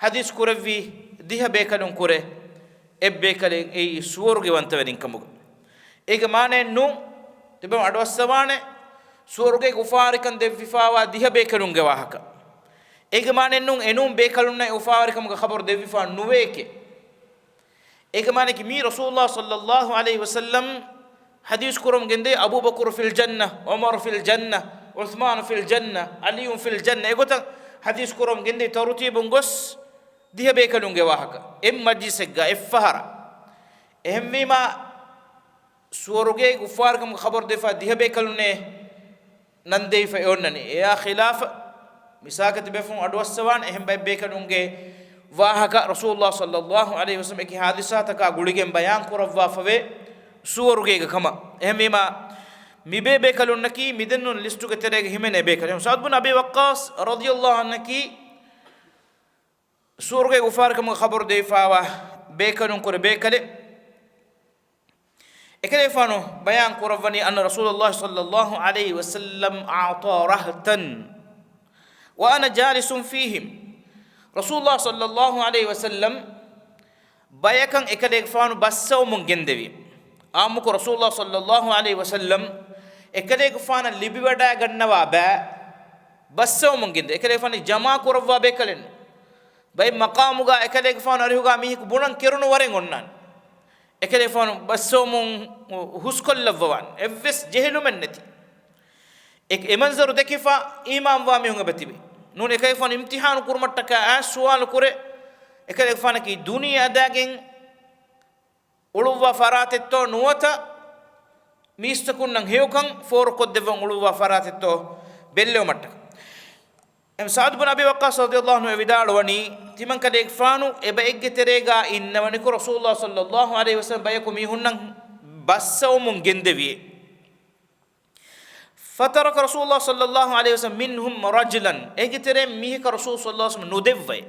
ޙަދީޘް ކުރެއްވި ދިހަ ބޭކަލުން ކުރެ އެއް ބޭކަލެއް އެއީ ސުވަރުގެ ވަންތަވެރިން ކަމުގަ. އޭގެ މާނައެއް ނޫން، ތިބަ އަޑުއައްސަވާނެ، ސުވަރުގޭގެ އުފާވެރިކަން ދެއްވިފައިވާ ދިހަ ބޭކަލުންގެ ވާހަކަ. އޭގެ މާނައެއް ނޫން، އެނޫން ބޭކަލުންނަށް އެ އުފާވެރިކަމުގެ ޚަބަރު ދެއްވިފަ ނުވޭކޭ. އޭގެ މާނައަކީ މީ ރަސޫލުﷲ ޞައްލަﷲ ޢަލައިހި ވަސައްލަމް ޙަދީޘް ކުރަމުން ގެންދެވި އަބޫބަކުރު فِي الْجَنَّةِ، ޢުމަރު فِي الْجَنَّةِ، ޢުޘްމާނު فِي الْجَنَّةِ، ޢަލީއު فِي الْجَنَّةِ، އެގޮތަށް ޙަދީޘް ކުރަމުން ގެންދެވި ތަރުތީބުން ގޮސް ދިހަ ބޭކަލުންގެ ވާހަކަ އެއް މަޖްލިސެއްގަ އެއްފަހަރަށް. އެހެންވީމާ، ސުވަރުގޭގެ އުފާވެރިކަމުގެ ޚަބަރު ދެއްވިފައި ދިހަ ބޭކަލުންނޭ ނަން ދެވިފަ އެ އޮންނަނީ. އެއާ ޚިލާފަށް، މިސާލަކަށް ތިބޭފުޅުން އަޑުއައްސަވާނެ އެހެން ބައެއް ބޭކަލުންގެ ވާހަކަ ރަސޫލުﷲ ޞައްލަﷲ ޢަލައިހި ވަސައްލަމް އެކި ޙާދިސާތަކާ ގުޅިގެން ބަޔާން ކުރައްވާފަވޭ ސުވަރުގޭގެ ކަމަށް. އެހެންވީމާ، މިބޭ ބޭކަލުންނަކީ މިދެންނެވުނު ލިސްޓުގެ ތެރޭގަ ހިމެނޭ ބޭކަލުން. ސަޢްދު ބިން އަބީ ވައްޤާޞް ރަޟިޔަﷲ ޢަންހަކީ ސުވަރުގޭގެ އުފާވެރިކަމުގެ ޚަބަރު ދެވިފައިވާ ބޭކަލުން ކުރެ ބޭކަލެއް. އެކަލޭގެފާނު ބަޔާން ކުރައްވަނީ، أن رسول الله صلى الله عليه وسلم أعطى رهطا، وأنا جالس فيهم. ރަސޫލުﷲ ޞައްލަﷲ ޢަލައިހި ވަސައްލަމް ބަޔަކަށް އެކަލޭގެފާނު ބައްސަވަމުން ގެންދެވި. އާއްމުކޮށް ރަސޫލުﷲ ޞައްލަﷲ ޢަލައިހި ވަސައްލަމް އެކަލޭގެފާނަށް ލިބިވަޑައިގަންނަވާ ބައި ބައްސަވަމުން ގެންދެވި. އެކަލޭގެފާނު ޖަމާ ކުރައްވާ ބައެއް ކަލެއް ނޫން. ބައެއް މަޤާމުގަ އެކަލޭގެފާނު އަރިހުގަ މީހަކު ބުނަން ކެރުނު ވަރެއް އޮންނާނެ. އެކަލޭގެފާނު ބައްސަވަމުން ހުސްކޮށްލައްވަވާނެ. އެއްވެސް ޖެހިލުމެއް ނެތި. އެ، އެ މަންޒަރު ދެކިފަ އީމާންވާ މީހުން އެބަތިބި. ނޫން އެކަލޭގެފާނު އިމްތިޙާނު ކުރުމަށްޓަކާ އައިސް ސުވާލު ކުރޭ، އެކަލޭގެފާނަކީ ދުނިޔެ އަދާގެން އުޅުއްވާ ފަރާތެއްތޯ ނުވަތަ މީސްތަކުންނަށް ހެޔޮކަން ފޯރުކޮށްދެއްވަން އުޅުއްވާ ފަރާތެއްތޯ ބެއްލެވުމަށްޓަކާ. އެމް ސަޢުދު ބުން އަބީ ވައްޤާޞް ރަޟިޔަﷲ ޢަންހު ވިދާޅުވަނީ، ތިމަން ކަލޭގެފާނު އެބައެއްގެ ތެރޭގަ އިންނަވަނިކޮށް ރަސޫލުﷲ ޞައްލަﷲ ޢަލައިހި ވަސައްލަމް ބަޔަކު މީހުންނަށް ބައްސަވަމުން ގެންދެވިއޭ. فَتَرَكَ رَسُولُ اللَّهِ صَلَّى اللَّهُ عَلَيْهِ وَسَلَّمَ مِنْهُمْ رَجُلًا. އޭގެ ތެރެއިން މީހަކަށް ރަސޫލު ޞައްލަﷲ ޢަލައިހި ވަސައްލަމަ ނުދެއްވައޭ.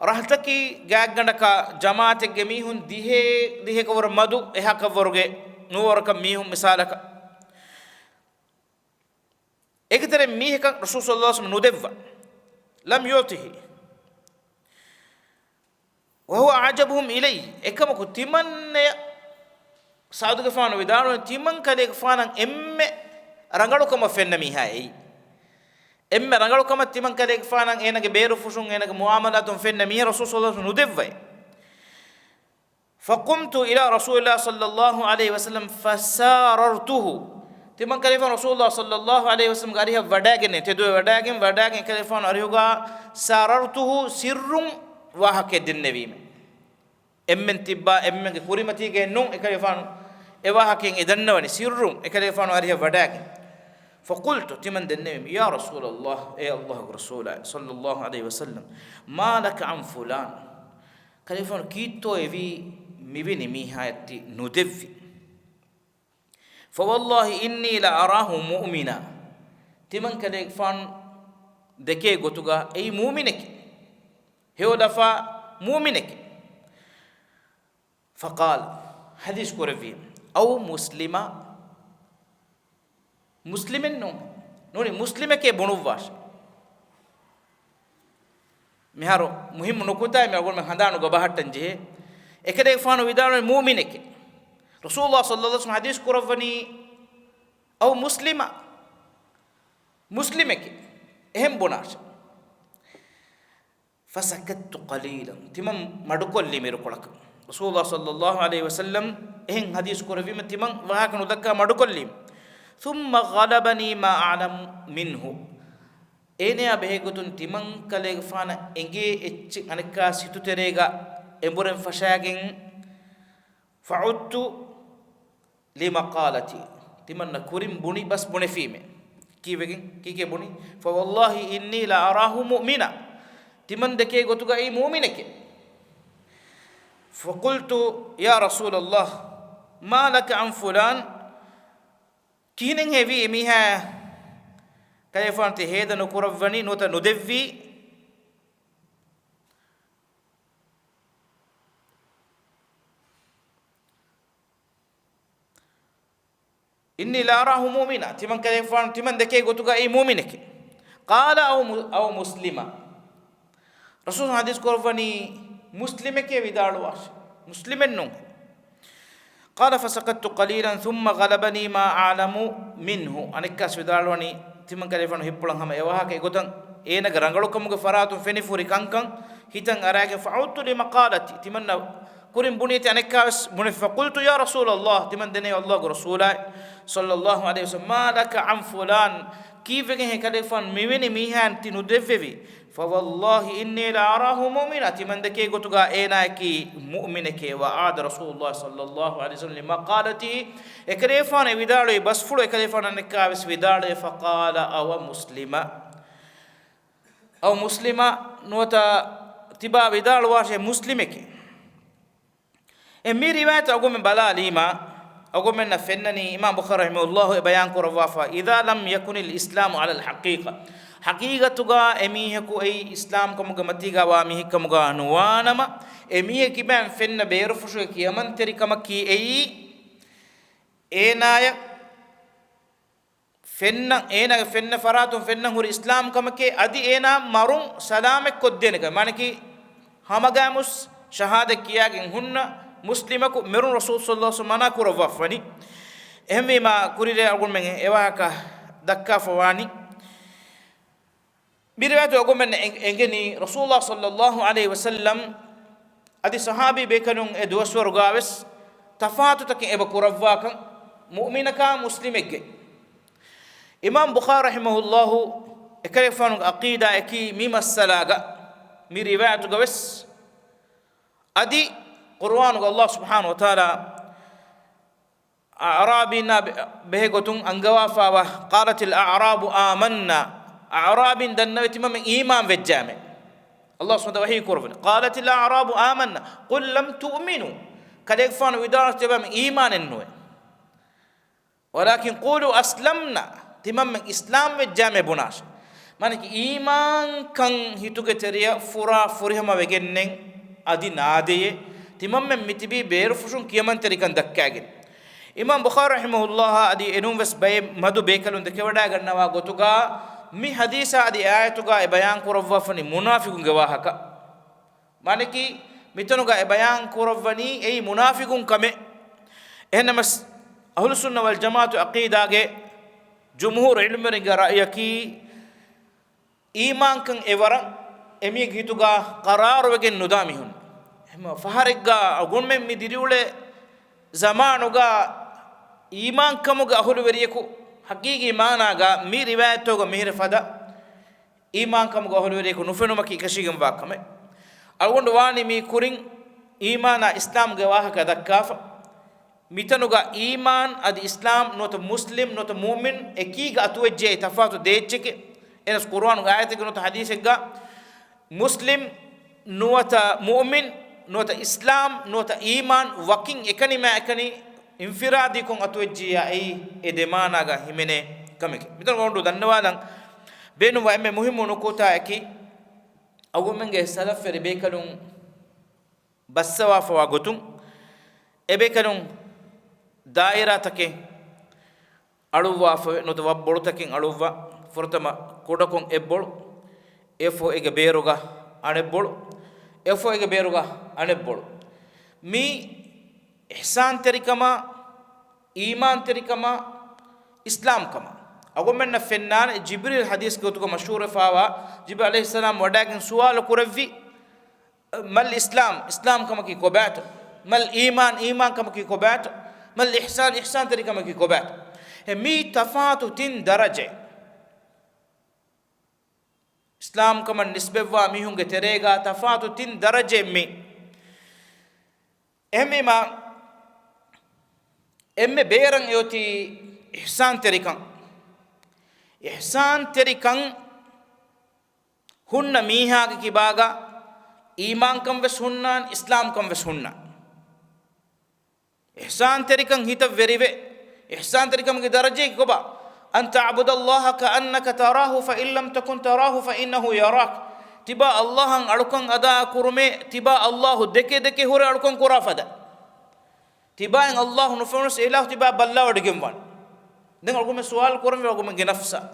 ރަހަތަކީ ގާތްގަނޑަކަށް ޖަމާޢަތެއްގެ މީހުން ދިހަ، ދިހަކަށް ވަރު މަދު އެހާކަށްވަރުގެ ނުވަވަރަކަށް މީހުން މިސާލަކަށް. އޭގެ ތެރެއިން މީހަކަށް ރަސޫލު ޞައްލަﷲ ޢަލައިހި ވަސައްލަމަ ނުދެއްވަ. لَمْ يُعْطِهِ. وَهُوَ أَعْجَبُهُمْ إِلَيْهِ. އެކަމަކު ތިމަންނަޔަށް ސަޢުދުގެފާނު ވިދާޅުވަނީ، ތިމަން ކަލޭގެފާނަށް އެންމެ ރަނގަޅުކަމަށް ފެންނަ މީހާ އެއީ. އެންމެ ރަނގަޅުކަމަށް ތިމަން ކަލޭގެފާނަށް އޭނާގެ ބޭރުފުށުން އޭނާގެ މުޢާމަލާތުން ފެންނަ މީހާ ރަސޫލު ޞައްލަﷲ ޢަލައިހި ވަސައްލަމަ ނުދެއްވައޭ. فَقُمْتُ إِلَى رَسُولِ اللَّهِ صَلَّى اللَّهُ عَلَيْهِ وَسَلَّمَ فَسَارَرْتُهُ. ތިމަން ކަލޭގެފާނު ރަސޫލު ޞައްލަﷲ ޢަލައިހި ވަސައްލަމަގެ އަރިހަށް ވަޑައިގެންނެވި، ތެދުވެ ވަޑައިގެން، ވަޑައިގެން ކަލޭގެފާނު އަރިހުގަ سَارَرْتُهُ، ސިއްރުން ވާހަކައެއް ދެންނެވީމެ. އެންމެން ތިއްބާ އެންމެންގެ ކުރިމަތީގައެއް ނޫން، އެކަލޭގެފާނު އެ ވާހަކައިން އެ ދަންނަވަނީ، ސިއްރުން އެކަލޭގެފާނު އަރިހަށް ވަޑައިގެން. فَقُلْتُ، ތިމަން ދެންނެވީމެ، يَا رَسُولَ اللَّهِ، އޭ ﷲގެ ރަސޫލާ، صَلَّى اللَّهُ عَلَيْهِ وَسَلَّمَ، مَا لَكَ عَنْ فُلَانٍ. ކަލޭގެފާނު ކީއްތޯއެވީ މިވެނި މީހާޔަށް ތި ނުދެއްވީ؟ فَوَاللَّهِ إِنِّي لَأَرَاهُ مُؤْمِنًا. ތިމަން ކަލޭގެފާނު ދެކޭ ގޮތުގަ އެއީ މުއުމިނެކޭ. ހެޔޮލަފާ މުއުމިނެކޭ. فَقَالَ، ޙަދީޘް ކުރެއްވީ، أَوْ مُسْلِمًا، މުސްލިމެއް ނޫން. ނޫނީ މުސްލިމެކޭ ބުނުއްވާށި. މިހާރު މުހިއްމު ނުކުތާއެއް މި އަޅުގަނޑުމެން ހަނދާނުގަ ބަހައްޓަން ޖެހޭ. އެކަލޭގެފާނު ވިދާޅުވީ މުއުމިނެކޭ. ރަސޫލުﷲ ޞައްލަﷲ ޢަލައިހި ވަސައްލަމަ ޙަދީޘް ކުރައްވަނީ، أَوْ مُسْلِمًا، މުސްލިމެކޭ. އެހެން ބުނާށި. فَسَكَتْتُ قَلِيلًا، ތިމަން މަޑުކޮށްލީ މިރުކޮޅަކަށް. ރަސޫލުﷲ ޞައްލަﷲ ޢަލައިހި ވަސައްލަމަ އެހެން ޙަދީޘް ކުރެއްވީމަ ތިމަން ވާހަކަ ނުދައްކާ މަޑުކޮށްލީމަ. ثُمَّ غَلَبَنِي مَا أَعْلَمُ مِنْهُ. އޭނަޔާ ބެހޭގޮތުން ތިމަން ކަލޭގެފާނަށް އެނގޭ އެއްޗެއް އަނެއްކާ ހިތުތެރޭގަ އެނބުރެން ފަށާގެން، فَعُدْتُ لِمَقَالَتِي، ތިމަންނަ ކުރިން ބުނި ބަސް ބުނެފީމެ. ކީއްވެގެން؟ ކީކޭ ބުނީ؟ فَوَاللَّهِ إِنِّي لَأَرَاهُ مُؤْمِنًا. ތިމަން ދެކޭ ގޮތުގައި މުއުމިނެކޭ. فَقُلْتُ يَا رَسُولَ اللَّهِ مَا لَكَ عَنْ فُلَانٍ. ކިހިނެއްހޭ ވީ އެމީހާ ކަލޭގެފާނު ތި ހޭދަ ނުކުރައްވަނީ ނުވަތަ ނުދެއްވީ؟ إِنِّي لَأَرَاهُ مُؤْمِنًا، ތިމަން ކަލޭގެފާނު ތިމަން ދެކޭ ގޮތުގައި މުއުމިނެކޭ. قَالَ أَوْ مُ-، أَوْ مُسْلِمًا. ރަސޫލު ޙަދީޘް ކުރައްވަނީ މުސްލިމެކޭ ވިދާޅުވާށި. މުސްލިމެއް ނޫން. قَالَ فَسَكَتْتُ قَلِيلًا ثُمَّ غَلَبَنِي مَا أَعْلَمُ مِنْهُ. އަނެއްކާސް ވިދާޅުވަނީ، ތިމަން ކަލޭގެފާނު ހިތްޕުޅަށް ހަމަ އެ ވާހަކަ އެގޮތަށް އޭނަގެ ރަނގަޅުކަމުގެ ފަރާތުން ފެނިފުރި ކަންކަން ހިތަށް އަރާގެން، فَعُدْتُ لِمَقَالَتِي، ތިމަންނަ ކުރިން ބުނީތީ އަނެއްކާވެސް ބުނެފި، فَقُلْتُ يَا رَسُولَ اللَّهِ، ތިމަން ދެންނެވި ﷲގެ ރަސޫލާއޭ، صَلَّى اللَّهُ عَلَيْهِ وَسَلَّمَ، مَا لَكَ عَنْ فُلَانٍ، ކީއްވެގެންހޭ ކަލޭގެފާނު މިވެނި މީހާއަށް ތި ނުދެއްވެވީ؟ فَوَاللَّهِ إِنِّي لَأَرَاهُ مُؤْمِنًا، ތިމަން ދެކޭ ގޮތުގަ އޭނާއަކީ މުއުމިނެކޭ. وَعَادَ رَسُولُ اللَّهِ صَلَّى اللَّهُ عَلَيْهِ وَسَلَّمَ لِمَقَالَتِهِ، އެކަލޭގެފާނު އެ ވިދާޅުވި ބަސްފުޅު އެކަލޭގެފާނު އަނެއްކާވެސް ވިދާޅުވި، فَقَالَ أَوْ مُسْلِمًا. އައު މުސްލިމާ ނުވަތަ ތިބާ ވިދާޅުވާށޭ މުސްލިމެކޭ. އެ މި ރިވާޔަތް އަގުމެ ބަލާލީމާ، އަގުމެންނަށް ފެންނަނީ އިމާމް ބުޚާރީ ރަޙިމަހުﷲ އެ ބަޔާން ކުރައްވާފަ، إِذَا لَمْ يَكُنِ الْإِسْلَامُ عَلَى الْحَقِيقَةِ، ޙަޤީޤަތުގަ އެމީހަކު އެއީ އިސްލާމްކަމުގެ މަތީގަ ވާ މީހެއްކަމުގަ ނުވާނަމަ، އެމީހެއް ކިބައިން ފެންނަ ބޭރުފުށުގެ ކިޔަމަންތެރިކަމަކީ އެއީ، އޭނާޔަށް ފެންނަ، އޭނާގެ ފެންނަ ފަރާތުން ފެންނަން ހުރި އިސްލާމް ކަމެކޭ، އަދި އޭނާ މަރުން ސަލާމަތް ކޮށްދޭނެ ކަމެއް. މާނަކީ، ހަމަގައިމުސް ޝަހާދަތް ކިޔާގެން ހުންނަ މުސްލިމަކު މެރުން ރަސޫލު ޞައްލަﷲު ޢަލައިހި ވަސައްލަމަ މަނާ ކުރައްވާފަވަނީ. އެހެންވީމާ، ކުރިން އަޅުގަނޑުމެން އެވާހަކަ ދައްކާފަވާނީ. މި ރިވާޔަތު އަޅުގަނޑުމެންނަށް އެން-، އެނގެނީ، ރަސޫލު ޞައްލަﷲު ޢަލައިހި ވަސައްލަމަ އަދި ޞަޙާބީ ބޭކަލުން އެ ދުވަސްވަރުގާވެސް ތަފާތުތަކެއް އެބަ ކުރައްވާކަން، މުއުމިނަކާ މުސްލިމެއްގެ. އިމާމް ބުޚާރީ ރަޙިމަހުﷲ އެކަލޭގެފާނުގެ ޢަޤީދާއަކީ މި މައްސަލާގަ، މި ރިވާޔަތުގަވެސް އަދި ޤުރުއާނުގަ ﷲ ސުބްޙާނަހޫ ވަތަޢާލާ އަޢްރާބީންނާ ބެ-، ބެހޭ ގޮތުން އަންގަވާފާވާ، "قالت الأعراب آمنا." އަޢްރާބީން ދަންނަވޭ ތިމަންމެން އީމާން ވެއްޖާމޭ. ﷲ ސުބްޙާނަހޫ ވަތަޢާލާ ވަޙީ ކުރައްވަނީ، "قالت الأعراب آمنا قل لم تؤمنوا." ކަލޭގެފާނު ވިދާޅުވީ ތިމަންމެން އީމާނެއް ނުވޭ. "ولكن قولوا أسلمنا." ތިމަންމެން އިސްލާމް ވެއްޖާމޭ ބުނާށޭ. މާނަކީ އީމާންކަން ހިތުގެ ތެރެޔަށް ފުރާ ފުރިހަމަ ވެގެންނެއް އަދި ނާދެޔޭ. ތިމަންމެން މިތިބީ ބޭރުފުށުން ކިޔަމަންތެރިކަން ދައްކާގެން. އިމާމް ބުޚާރީ ރަޙިމަހުﷲ އަދި އެނޫން ވެސް ބައެއް މަދު ބޭކަލުން ދެކެވަޑައިގަންނަވާ ގޮތުގަ، މި ޙަދީޘާ އަދި އާޔަތުގަ އެ ބަޔާން ކުރައްވާފަނީ މުނާފިޤުންގެ ވާހަކަ. މާނަކީ، މިތަނުގަ އެ ބަޔާން ކުރައްވަނީ އެއީ މުނާފިޤުން ކަމެއް. އެހެންނަމަސް، އަހުލުއްސުންނަ ވަލްޖަމާޢަތު ޢަޤީދާގެ ޖުމްހޫރު ޢިލްމުވެރިންގެ ރައުޔަކީ، އީމާންކަން އެވަރަށް އެމީގެ ހިތުގަ ޤަރާރުވެގެން ނުދާ މީހުން. އެހެންމަ ފަހަރެއްގަ އަޅުގަނޑުމެން މި ދިރިއުޅޭ ޒަމާނުގަ އީމާންކަމުގެ އަހުލުވެރިޔަކު ޙަޤީޤީ މާނާގަ މި ރިވާޔަތްތަކުގަ މިހިރަ ފަދަ އީމާންކަމުގެ އަހުލުވެރިޔަކު ނުފެނުމަކީ އެކަށީގެންވާ ކަމެއް. އަޅުގަނޑު ވާނީ މީ ކުރިން އީމާނާ އިސްލާމްގެ ވާހަކަ ދައްކާފަ. މިތަނުގަ އީމާން އަދި އިސްލާމް ނުވަތަ މުސްލިމް ނުވަތަ މުއުމިން އެކީގަ އަތުވެއްޖެ ތަފާތު ދޭއްޗެކޭ. އެހެނަސް ޤުރުއާނުގެ އާޔަތެއްގަ ނުވަތަ ޙަދީޘެއްގަ މުސްލިމް ނުވަތަ މުއުމިން ނުވަތަ އިސްލާމް ނުވަތަ އީމާން ވަކިން އެކަނިމާ އެކަނި އިންފިރާދީކޮށް އަތުވެއްޖިއްޔާ އެއީ އެ ދެމާނާގަ ހިމެނޭ ކަމެކޭ. މިތަނުގަ އަޅުގަނޑު ދަންނަވާލަން ބޭނުންވާ އެންމެ މުހިއްމު ނުކުތާއަކީ، އަޅުގަނޑުމެންގެ ސަލަފްވެރި ބޭކަލުން ބައްސަވާފަވާ ގޮތުން، އެބޭކަލުން ދާއިރާތަކެއް އަޅުއްވާފަވޭ، ނުވަތަ ވަށްބޮޅުތަކެއް އަޅުއްވާ، ފުރަތަމަ ކުޑަކޮށް އެއްބޮޅު، އެފޯ އޭގެ ބޭރުގަ އަނެއްބޮޅު، އެފޯ އޭގެ ބޭރުގަ އަނެއްބޮޅު. މީ އިޙްސާންތެރިކަމާ، އީމާންތެރިކަމާ، އިސްލާމްކަމާ. އަޅުގަނޑުމެންނަށް ފެންނާނެ ޖިބްރީލް ޙަދީޘްގެ ގޮތުގަ މަޝްހޫރުވެފާވާ، ޖިބްރީލް ޢަލައިހިއްސަލާމް ވަޑައިގެން ސުވާލު ކުރެއްވި، "ما الإسلام؟" އިސްލާމްކަމަކީ ކޮބާތޯ؟ "ما الإيمان؟" އީމާންކަމަކީ ކޮބާތޯ؟ "ما الإحسان؟" އިޙްސާންތެރިކަމަކީ ކޮބާތޯ؟ އެ މީ ތަފާތު ތިން ދަރަޖައެއް. އިސްލާމްކަމަށް ނިސްބަތްވާ މީހުންގެ ތެރޭގަ ތަފާތު ތިން ދަރަޖައެއް މީ. އެހެންވީމާ، އެންމެ ބޭރަށް އެއޮތީ އިޙްސާންތެރިކަން. އިޙްސާންތެރިކަން ހުންނަ މީހާގެ ކިބާގަ އީމާންކަން ވެސް ހުންނާނެ، އިސްލާމްކަން ވެސް ހުންނާނެ. އިޙްސާންތެރިކަން ހިތަށް ވެރިވެ، އިޙްސާންތެރިކަމުގެ ދަރަޖައަކީ ކޮބާ؟ "أن تعبد الله كأنك تراه فإن لم تكن تراه فإنه يراك." ތިބާ ﷲ އަށް އަޅުކަން އަދާ ކުރުމޭ، ތިބާ ﷲ ދެކެ ދެކެ ހުރެ އަޅުކަން ކުރާ ފަދަ. ތިބާއިން ﷲ ނުފެނުނަސް އެ އިލާހު ތިބާ ބައްލަވަޑިގެންވާނެ. ދެން އަޅުގަނޑުމެން ސުވާލު ކުރަންވީ އަޅުގަނޑުމެންގެ ނަފްސަށް،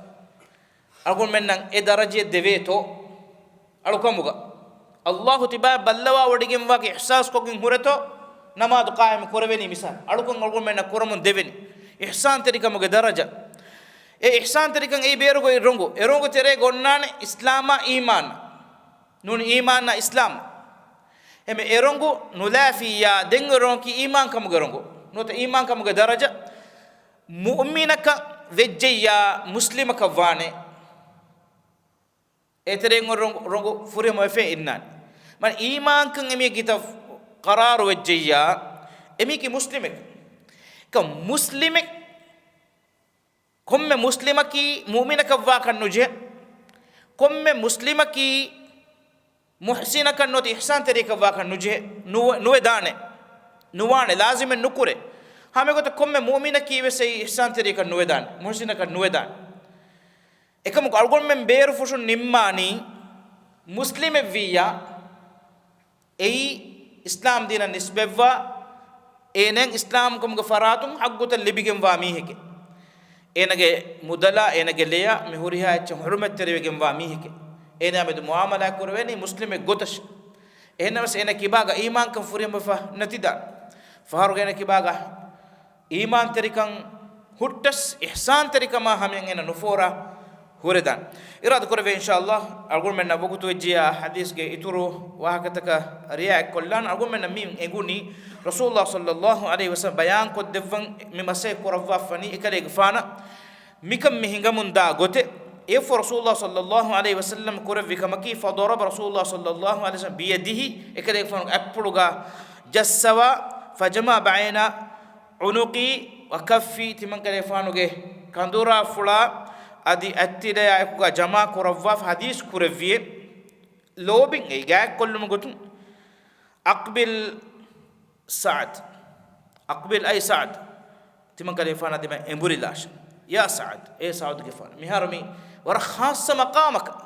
އަޅުގަނޑުމެންނަށް އެ ދަރަޖައެއް ދެވޭތޯ އަޅުކަމުގަ؟ ﷲ ތިބާ ބައްލަވާވޮޑިގެންވާކަން އިޙްސާސްކޮށްގެން ހުރެތޯ ނަމާދު ޤާއިމު ކުރެވެނީ؟ މިސާލު، އަޅުކަން އަޅުގަނޑުމެންނަށް ކުރަމުން ދެވެނީ އިޙްސާންތެރިކަމުގެ ދަރަޖަ. އެ އިޙްސާންތެރިކަން އެއީ ބޭރުގަ އިރު ރޮނގު. އެ ރޮނގު ތެރޭގަ އޮންނާނެ އިސްލާމާ އީމާނާ. ނޫނީ އީމާނާ އިސްލާމް. އެމެ އެރޮނގު ނުލާފިއްޔާ، ދެން އެރޮނގަކީ އީމާންކަމުގެ ރޮނގު. ނުވަތަ އީމާންކަމުގެ ދަރަޖަ. މުއުމިނަކަށް ވެއްޖެއްޔާ، މުސްލިމަކަށް ވާނެ. އެތެރެއިން ރޮނގު، ރޮނގު ފުރިހަމަވެފަ އިންނާނެ. މަން އީމާންކަން އެމީގެ ހިތަށް ޤަރާރު ވެއްޖެއްޔާ، އެމީކީ މުސްލިމެއް. އެކަ މުސްލިމެއް ކޮންމެ މުސްލިމަކީ މުއުމިނަކަށް ވާކަށް ނުޖެހޭ. ކޮންމެ މުސްލިމަކީ މުޙްސިނަކަށް ނުވަތަ އިޙްސާންތެރިޔަކަށް ވާކަށް ނުޖެހޭ، ނުވެ، ނުވެދާނެ. ނުވާނެ، ލާޒިމެއް ނުކުރޭ. ހަމައެގޮތަށް ކޮންމެ މުއުމިނަކީ ވެސް އެއީ އިޙްސާންތެރިޔަކަށް ނުވެދާނެ، މުޙްސިނަކަށް ނުވެދާނެ. އެކަމަކު އަޅުގަނޑުމެން ބޭރުފުށުން ނިންމާނީ މުސްލިމެއްވިއްޔާ، އެއީ އިސްލާމް ދީނަށް ނިސްބަތްވާ، އޭނައަށް އިސްލާމްކަމުގެ ފަރާތުން ޙައްޤުތައް ލިބިގެންވާ މީހެކޭ. އޭނަގެ މުދަލާ، އޭނަގެ ލެޔާ މި ހުރިހާ އެއްޗެއް ޙުރުމަތްތެރިވެގެންވާ މީހެކޭ. އޭނާ މެދު މުޢާމަލާތް ކުރެވޭނީ މުސްލިމެއް ގޮތަށް. އެހެންނަމަވެސް އޭނަ ކިބާގަ އީމާންކަން ފުރިހަމަވެފަ ނެތިދާނެ. ފަހަރުގަ އޭނަ ކިބާގަ އީމާންތެރިކަން ހުއްޓަސް، އިޙްސާންތެރިކަމާ ހަމަޔަށް އޭނަ ނުފޯރާ ހުރެދާނެ. އިރާދަ ކުރެވޭ އިންޝާﷲ، އަޅުގަނޑުމެންނަށް ވަގުތު ވެއްޖިޔާ ޙަދީޘްގެ އިތުރު ވާހަކަތަކަށް ރިޢާޔަތް ކޮށްލާން. އަޅުގަނޑުމެންނަށް މި އެނގުނީ، ރަސޫލުﷲ ޞައްލަﷲ ޢަލައިހި ވަސައްލަމް ބަޔާން ކޮށްދެއްވަން މި މަސައްކަތް ކުރައްވާފަނީ އެކަލޭގެފާނަށް މިކަން މި ހިނގަމުންދާ ގޮތެއް. އެއަށްފަހު ރަސޫލުﷲ ޞައްލަﷲ ޢަލައިހި ވަސައްލަމް ކުރެއްވި ކަމަކީ، فضرب رسول الله صلى الله عليه وسلم بيده، އެކަލޭގެފާނުގެ އަތްޕުޅުގަ ޖައްސަވާ، فجمع بين عنقي وكفي، ތިމަންކަލޭގެފާނުގެ ކަނދުރާފުޅާ އަދި އަތްތިލަޔާ އެކުގަ ޖަމާ ކުރައްވާފަ ޙަދީޘް ކުރެއްވިއޭ. ލޯބިން އެއީ ގާތްކޮށްލުމުގެ ގޮތުން، أقبل سعد، أقبل أي سعد، ތިމަންކަލޭގެފާނާ ދިމާ އެނބުރިލާށޭ. يا سعد، އޭ ސަޢުދުގެފާނު. މިހާރު މީ ވަރަށް ޚާއްޞަ މަޤާމަކަށް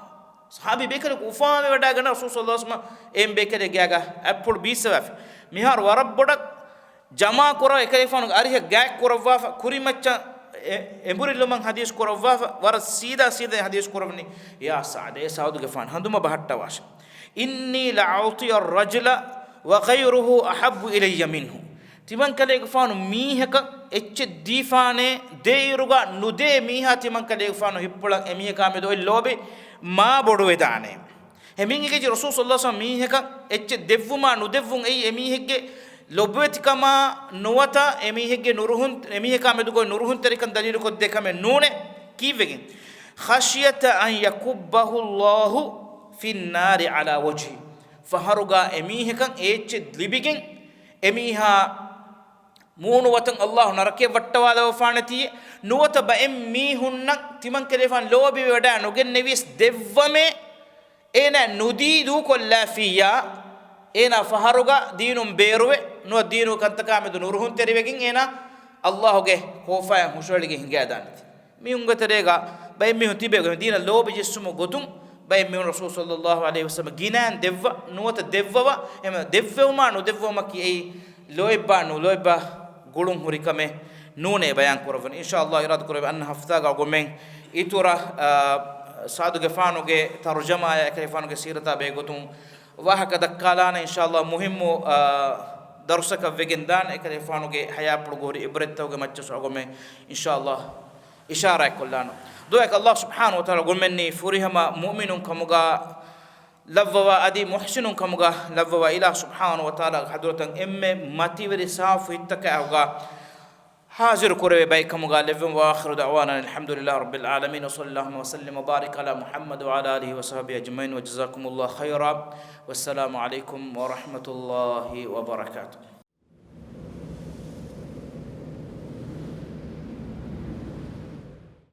ޞަޙާބީ ބޭކަލަކު އުފާވެވަޑައިގަންނަ ރަސޫލު ޞައްލަﷲ ޢަލައިހި ވަސައްލަމަ އެހެން ބޭކަލެއް ގާގަ އަތްޕުޅު ބީއްސަވާފި. މިހާރު ވަރަށް ބޮޑަށް ޖަމާ ކުރާ އެކަލޭގެފާނުގެ އަރިހަށް ގާތް ކުރައްވާފަ، ކުރިމައްޗަށް އެ-، އެނބުރިލުމަށް ޙަދީޘް ކުރައްވާފަ، ވަރަށް ސީދާ ސީދާ ޙަދީޘް ކުރައްވަނީ، يا سعد، އޭ ސަޢުދުގެފާނު، ހަނދުމަ ބަހައްޓަވާށޭ. إني لأعطي الرجل وغيره أحب إلي منه. ތިމަންކަލޭގެފާނު މީހަކަށް އެއްޗެއް ދީފާނޭ، ދޭއިރުގަ ނުދޭ މީހާ ތިމަންކަލޭގެފާނު ހިއްޕުޅަން އެމީހަކާ މެދު އޮތް ލޯބި މާ ބޮޑުވެދާނޭ. އެމީހެއްގެ ރަސޫލު ޞައްލަﷲ ޢަލައިހި ވަސައްލަމަ މީހަކަށް އެއްޗެއް ދެއްވުމާ ނުދެއްވުން އެއީ އެމީހެއްގެ ލޮބުވެތިކަމާ ނުވަތަ އެމީހެއްގެ ނުރުހުން، އެމީހަކާ މެދުގައި ނުރުހުންތެރިކަން ދަލީލުކޮށްދޭ ކަމެއް ނޫނޭ. ކީއްވެގެން؟ خشية أن يكبه الله في النار على وجهه. ފަހަރުގަ އެމީހަކަށް އެއްޗެއް ލިބިގެން އެމީހާ މޫނު ވަތަން ﷲ ނަރަކަޔަށް ވައްޓަވާލައްވަފާނެތީ، ނުވަތަ ބައެއް މީހުންނަށް ތިމަންކަލޭގެފާނު ލޯބިވެވަޑައި ނުގެންނެވިޔަސް ދެއްވަމޭ، އޭނާ ނުދީ ދޫކޮށްލާފިއްޔާ، އޭނާ ފަހަރުގަ ދީނުން ބޭރުވެ، ނުވަތަ ދީނު ކަންތަކާ މެދު ނުރުހުންތެރިވެގެން އޭނާ ﷲ ގެ ކޯފާޔަށް ހުށަހެޅިގެން ހިނގައިދާނެތީ. މީހުންގެ ތެރޭގަ ބައެއް މީހުން ތިބޭ ދީނަށް ލޯބި ޖެއްސުމުގެ ގޮތުން ބައެއް މީހުން ރަސޫލު ޞައްލަﷲ ޢަލައިހި ވަސައްލަމަ ގިނައިން ދެއްވަ ނުވަތަ ދެއްވަވަ، އެމަ ދެއްވެވުމާ ނުދެއްވުމަކީ އެއީ ލޯތްބާ ނުލޯތްބާ ގުޅުން ހުރި ކަމެއް ނޫނޭ ބަޔާން ކުރައްވަނީ. އިންޝާﷲ އިރާދަ ކުރެވި އަންނަ ހަފްތާގަ އަޅުގަނޑުމެން އިތުރަށް، އާ، ސަޢުދުގެފާނުގެ ތަރުޖަމާއާ އެކަލޭގެފާނުގެ ސީރަތާ ބެހޭ ގޮތުން ވާހަކަ ދައްކާލާނެ. އިންޝާﷲ މުހިއްމު، އާ، ދަރުސަކަށް ވެގެން ދާނެ. އެކަލޭގެފާނުގެ ޙަޔާތްޕުޅުގަ ހުރި ޢިބްރަތްތަކުގެ މައްޗަށް އަޅުގަނޑުމެން އިންޝާﷲ އިޝާރާތް ކޮށްލާނަން. ދުޢާއަކަށް ﷲ ސުބްޙާނަހޫ ވަތަޢާލާ އަޅުގަނޑުމެންނީ ފުރިހަމަ މުއުމިނުން ކަމުގަ ލައްވަވާ، އަދި މުޙްސިނުން ކަމުގަ ލައްވަވާ، އިލާހު ސުބްޙާނަހޫ ވަތަޢާލާގެ ޙަޟްރަތަށް އެންމެ މަތިވެރި ސާފު ހިތްތަކާ އެކުގަ ޙާޟިރު ކުރެވޭ ބައެއް ކަމުގަ ލެއްވުން. وآخر دعوانا أن الحمد لله رب العالمين، وصلى اللهم وسلم وبارك على محمد وعلى آله وصحبه أجمعين، وجزاكم الله خيرا، والسلام عليكم ورحمة الله وبركاته.